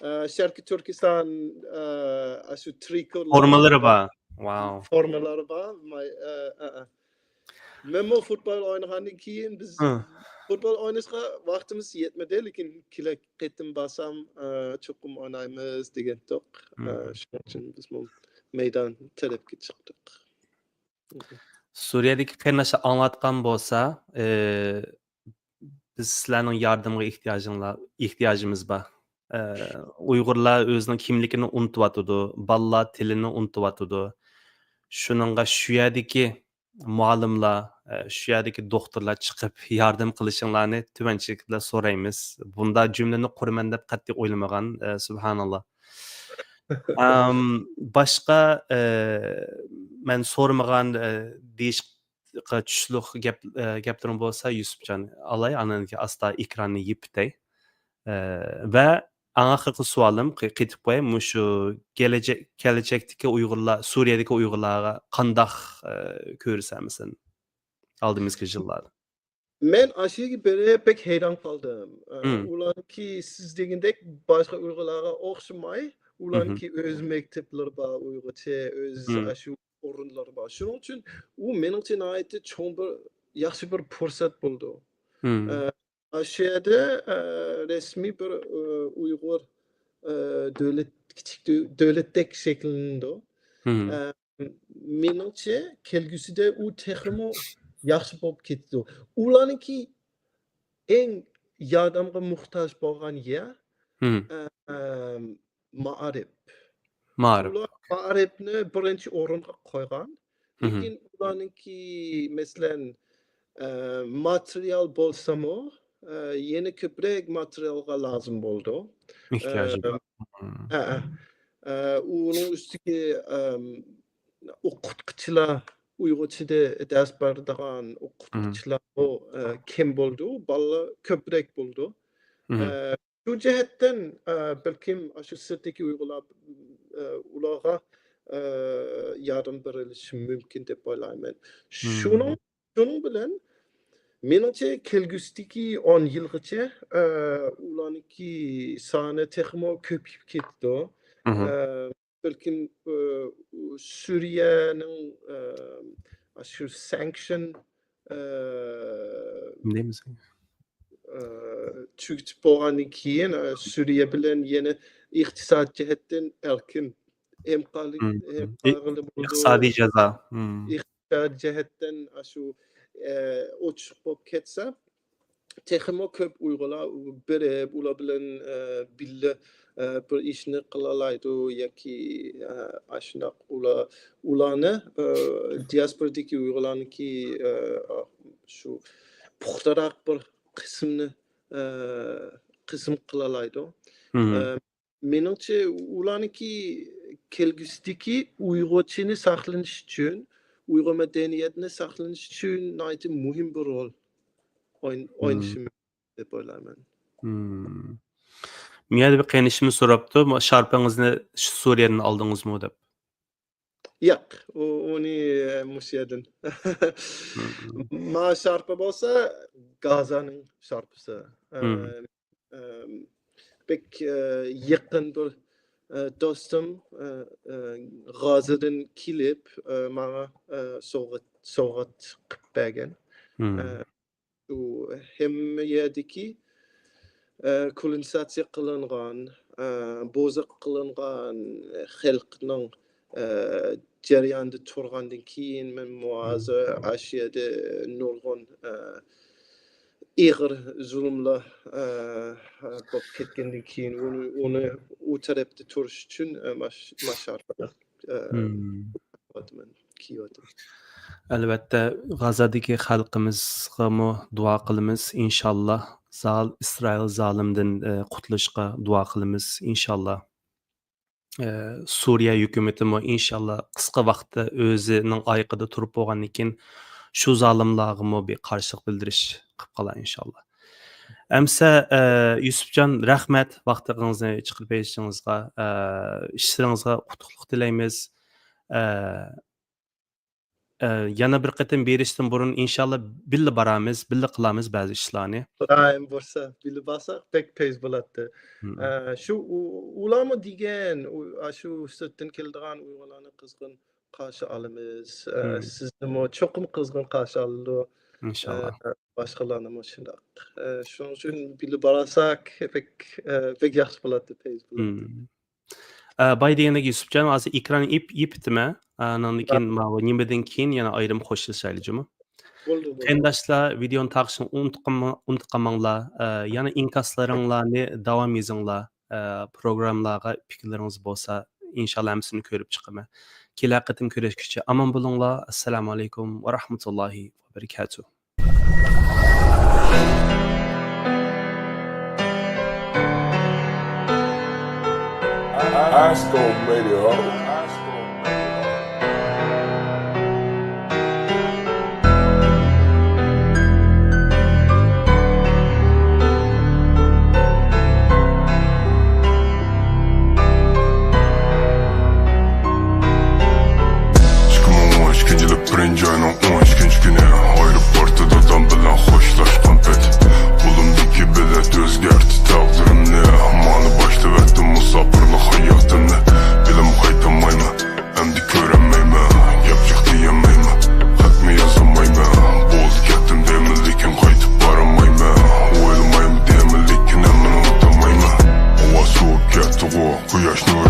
ئە، شەرقىي تۈركىستان، ئە، ئاشۇ ترىكولور فورمىلىرى بار. ۋاو. فورمىلىرى بار. ماي-، ئە، ئە، ئە. مەنمۇ فۇتبول ئوينىغاندىن كېيىن بىز فۇتبول ئويناشقا ۋاقتىمىز يەتمىدى، لېكىن كېلەر قېتىم بارسام، ئە، چوقۇم ئوينايمىز دېگەنتۇق. ئە، شۇنىڭ ئۈچۈن بىزمۇ مەيدان تەرەپكە چىقتۇق. سۈرىيەدىكى قېرىنداشلار ئاڭلاۋاتقان بولسا، ئى، بىز سىلەرنىڭ ياردىمىغا ئېھتىياجىڭلار، ئېھتىياجىمىز بار. ئى، ئۇيغۇرلار ئۆزىنىڭ كىملىكىنى ئۇنتۇۋاتىدۇ، بالىلار تىلىنى ئۇنتۇۋاتىدۇ. شۇنىڭغا شۇ يەردىكى مۇئەللىملەر، ئى، شۇ يەردىكى دوختۇرلار چىقىپ ياردەم قىلىشىڭلارنى تۆۋەنچىلىك بىلەن سورايمىز. بۇنداق جۈملىنى قۇرىمەن دەپ قەتئىي ئويلىمىغان، ئى، سۇبھاناللا. ئام، باشقا، ئە، مەن سورىمىغان، ئە، دېيىشقا چۈشلۈك گەپ، ئە، گەپلىرىڭ بولسا، يۈسۈپجان، ئالاي، ئاندىن كېيىن ئاستا ئېكراننى يېپىتەي. ئە، ۋە ئەڭ ئاخىرقى سوئالىم، قى-، قېتىپ قوياي، مۇشۇ كېلەچەك، كېلەچەكتىكى ئۇيغۇرلار، سۈرىيەدىكى ئۇيغۇرلارغا قانداق، ئە، كۆرسەمسەن ئالدىمىزدىكى يىللاردا؟ مەن ئاشۇ يەرگە بېرىپ بەك ھەيران قالدىم. ئە، مم. ئۇلارنىڭكى سىز دېگەندەك باشقا ئۇيغۇرلارغا ئوخشىماي، مم. ئۇلارنىڭكى ئۆز مەكتەپلىرى بار، ئۇيغۇرچە، ئۆز مم. ئاشۇ ئورۇنلىرى بار. شۇنىڭ ئۈچۈن ئۇ مېنىڭچە ناھايىتى چوڭ بىر، ياخشى بىر پۇرسەت بولدى. مم. ئە، ئاشۇ يەردە، ئە، رەسمىي بىر، ئە، ئۇيغۇر، ئە، دۆلەت، كىچىك دۆ-، دۆلەتتەك شەكىللىنىدۇ. مم. ئە، مېنىڭچە، كەلگۈسىدە ئۇ تېخىمۇ ياخشى بولۇپ كېتىدۇ. ئۇلارنىڭكى ئەڭ ياردەمگە موھتاج بولغان يەر، مم. ئە، ئەم، مائارىپ. مائارىپ. ئۇلار مائارىپنى بىرىنچى ئورۇنغا قويغان. مم. لېكىن ئۇلارنىڭكى، مەسىلەن، ئە، ماتېرىيال بولسىمۇ، ئە، يەنە كۆپرەك ماتېرىيالغا لازىم بولىدۇ. ئېھتىياجى ئە، بار. مم. ھە، ھە. ئە، ئۇنىڭ ئۈستىگە، ئەم، ئوقۇتقۇچىلار، ئۇيغۇرچىدا دەرس بېرىدىغان مم. ئوقۇتقۇچىلارمۇ، ئە، كەم بولىدۇ، بالىلار كۆپرەك بولىدۇ. مم. ئە، شۇ جەھەتتىن، ئە، بەلكىم ئاشۇ سىرتتىكى ئۇيغۇرلار، ئە، ئۇلارغا، ئە، ياردەم بېرىلىشى مۇمكىن دەپ ئويلايمەن. مم. شۇنىڭ، شۇنىڭ بىلەن، مېنىڭچە، كەلگۈسىدىكى ئون يىلغىچە، ئە، ئۇلارنىڭكى سانى تېخىمۇ كۆپىيىپ كېتىدۇ. مم. ئە، بەلكىم، ئە، سۈرىيەنىڭ، ئە، شۇ سانكشن، ئە، نېمە دەيمىز؟ ئە، تۈگىتىپ بولغاندىن كېيىن، ئە، سۈرىيە بىلەن يەنە ئىقتىساد جەھەتتىن ئەركىن ھەمكارلىق، مم. ئى-، ھەمكارلىق بولىدۇ. ئىقتىسادىي جازا. مم. ئىقتىساد جەھەتتىن ئاشۇ، ئە، ئوچۇق بولۇپ كەتسە، تېخىمۇ كۆپ ئۇيغۇرلار بېرىپ، ئۇلار بىلەن، ئە، بىللە، ئە، بىر ئىشنى قىلالايدۇ ياكى، ئە، ئاشۇنداق ئۇلار، ئۇلارنى، ئە، دىياسپورادىكى ئۇيغۇرلارنىڭكى، ئە، شۇ پۇختىراق بىر قىسمىنى، ئە، قىسىم قىلالايدۇ. مم. ئە، مېنىڭچە، ئۇلارنىڭكى كەلگۈسىدىكى ئۇيغۇرچىنى ساقلىنىش ئۈچۈن، ئۇيغۇر مەدەنىيەتنى ساقلىنىش ئۈچۈن ناھايىتى مۇھىم بىر رول ئوين-، مم. ئوينىشى مۇمكىن دەپ ئويلايمەن. مم. مۇ يەردە بىر قېرىندىشىمىز سوراپتۇ، ما-، شارپىڭىزنى شۇ سۈرىيەدىن ئالدىڭىزمۇ دەپ. ياق، ئۇ، ئۇنى، ئە، مۇشۇ يەردىن. مم. ما شارپا بولسا، گازانىڭ شارپىسى. ئە، مم. ئەم، بەك، ئە، يېقىن بىر، ئە، دوستۇم، ئە، ئە، غازىدىن كېلىپ، ئە، ماڭا، ئە، سوۋغات، سوۋغات قىلىپ بەرگەن. مم. ئە، ئۇ ھەممە يەردىكى، ئە، كولونىزاتسىيە قىلىنغان، ئە، بوزەك قىلىنغان خەلقنىڭ، ئە، جەريانىدا تۇرغاندىن كېيىن، مەن مم. ھازىر ئاشۇ يەردە نۇرغۇن، ئە، ئېغىر زۇلۇملار، ئە، بولۇپ كەتكەندىن كېيىن، ئۇنى، ئۇنى ئۇ تەرەپتە تۇرۇش ئۈچۈن، ئە، ماش-، ماشارپىنى، ئە، مم. كىيىۋاتىمەن، كىيىۋاتىمەن. ئەلۋەتتە، غازادىكى خەلقىمىزغىمۇ دۇئا قىلىمىز، ئىنشاللا. زال-، ئىسرائىل زالىمدىن، ئە، قۇتۇلۇشقا دۇئا قىلىمىز، ئىنشاللا. ئە، سۇرىيە ھۆكۈمىتىمۇ ئىنشاللا قىسقا ۋاقىتتا ئۆزىنىڭ ئايىقىدا تۇرۇپ بولغاندىن كېيىن، شۇ زالىملارغىمۇ بىر قارشىلىق بىلدۈرۈش قىلىپ قالار ئىنشاللا. ئەمسە، ئە، يۈسۈپجان، رەھمەت ۋاقتىڭىزنى چىقىرىپ بېرىشىڭىزغا، ئە، ئىشلىرىڭىزغا ئۇتۇقلۇق تىلەيمىز. ئە، ئە، يەنە بىر قېتىم بېرىشتىن بۇرۇن، ئىنشاللا، بىللە بارامىز، بىللە قىلامىز بەزى ئىشلارنى. خۇدايىم بۇيرۇسا، بىللە بارساق بەك پەيز بولاتتى. مم. ئە، شۇ ئۇ-، ئۇلارمۇ دېگەن، ئۇ-، ئاشۇ سىرتتىن كېلىدىغان ئۇيغۇرلارنى قىزغىن قارشى ئالىمىز. ئە، مم. سىزنىمۇ چوقۇم قىزغىن قارشى ئالىدۇ. ئىنشاللا. ئە، باشقىلارنىمۇ شۇنداق. ئە، شۇنىڭ ئۈچۈن بىللە بارساق بەك، ئە، بەك ياخشى بولاتتى، پەيز بولاتتى. مم. ئە، باي دېگەندەك يۈسۈپجان، ھازىر ئېكران يېپ-، يېپىتىمەن. ئە، ئاناندىن كېيىن، ماۋۇ نېمىدىن كېيىن يەنە ئايرىم خوشلىشايلى جۇمۇ. بولدى، بولدى. قېرىنداشلار، ۋىدېئونى تارقىتىشنى ئۇنتۇپ قالما-، ئۇنتۇپ قالماڭلار. ئە، يەنە ئىنكاسلىرىڭلارنى داۋام يېزىڭلار. ئە، پروگراممىلارغا پىكىرلىرىڭىز بولسا، ئىنشاللا ھەممىسىنى كۆرۈپ چىقىمەن. كېلەر قېتىم كۆرۈشكىچە ئامان بولۇڭلار. ئەسسالامۇ ئەلەيكۇم ۋە رەھمەتۇللاھى ۋە بەرىكاتۇھ. Astro Radio. ئىككى مىڭ ئون ئىككىنچى يىلى بىرىنچى ئاينىڭ ئون ئىككىنچى كۈنى ئايروپورتتا دادام بىلەن خوشلاش قۇياش نۇرى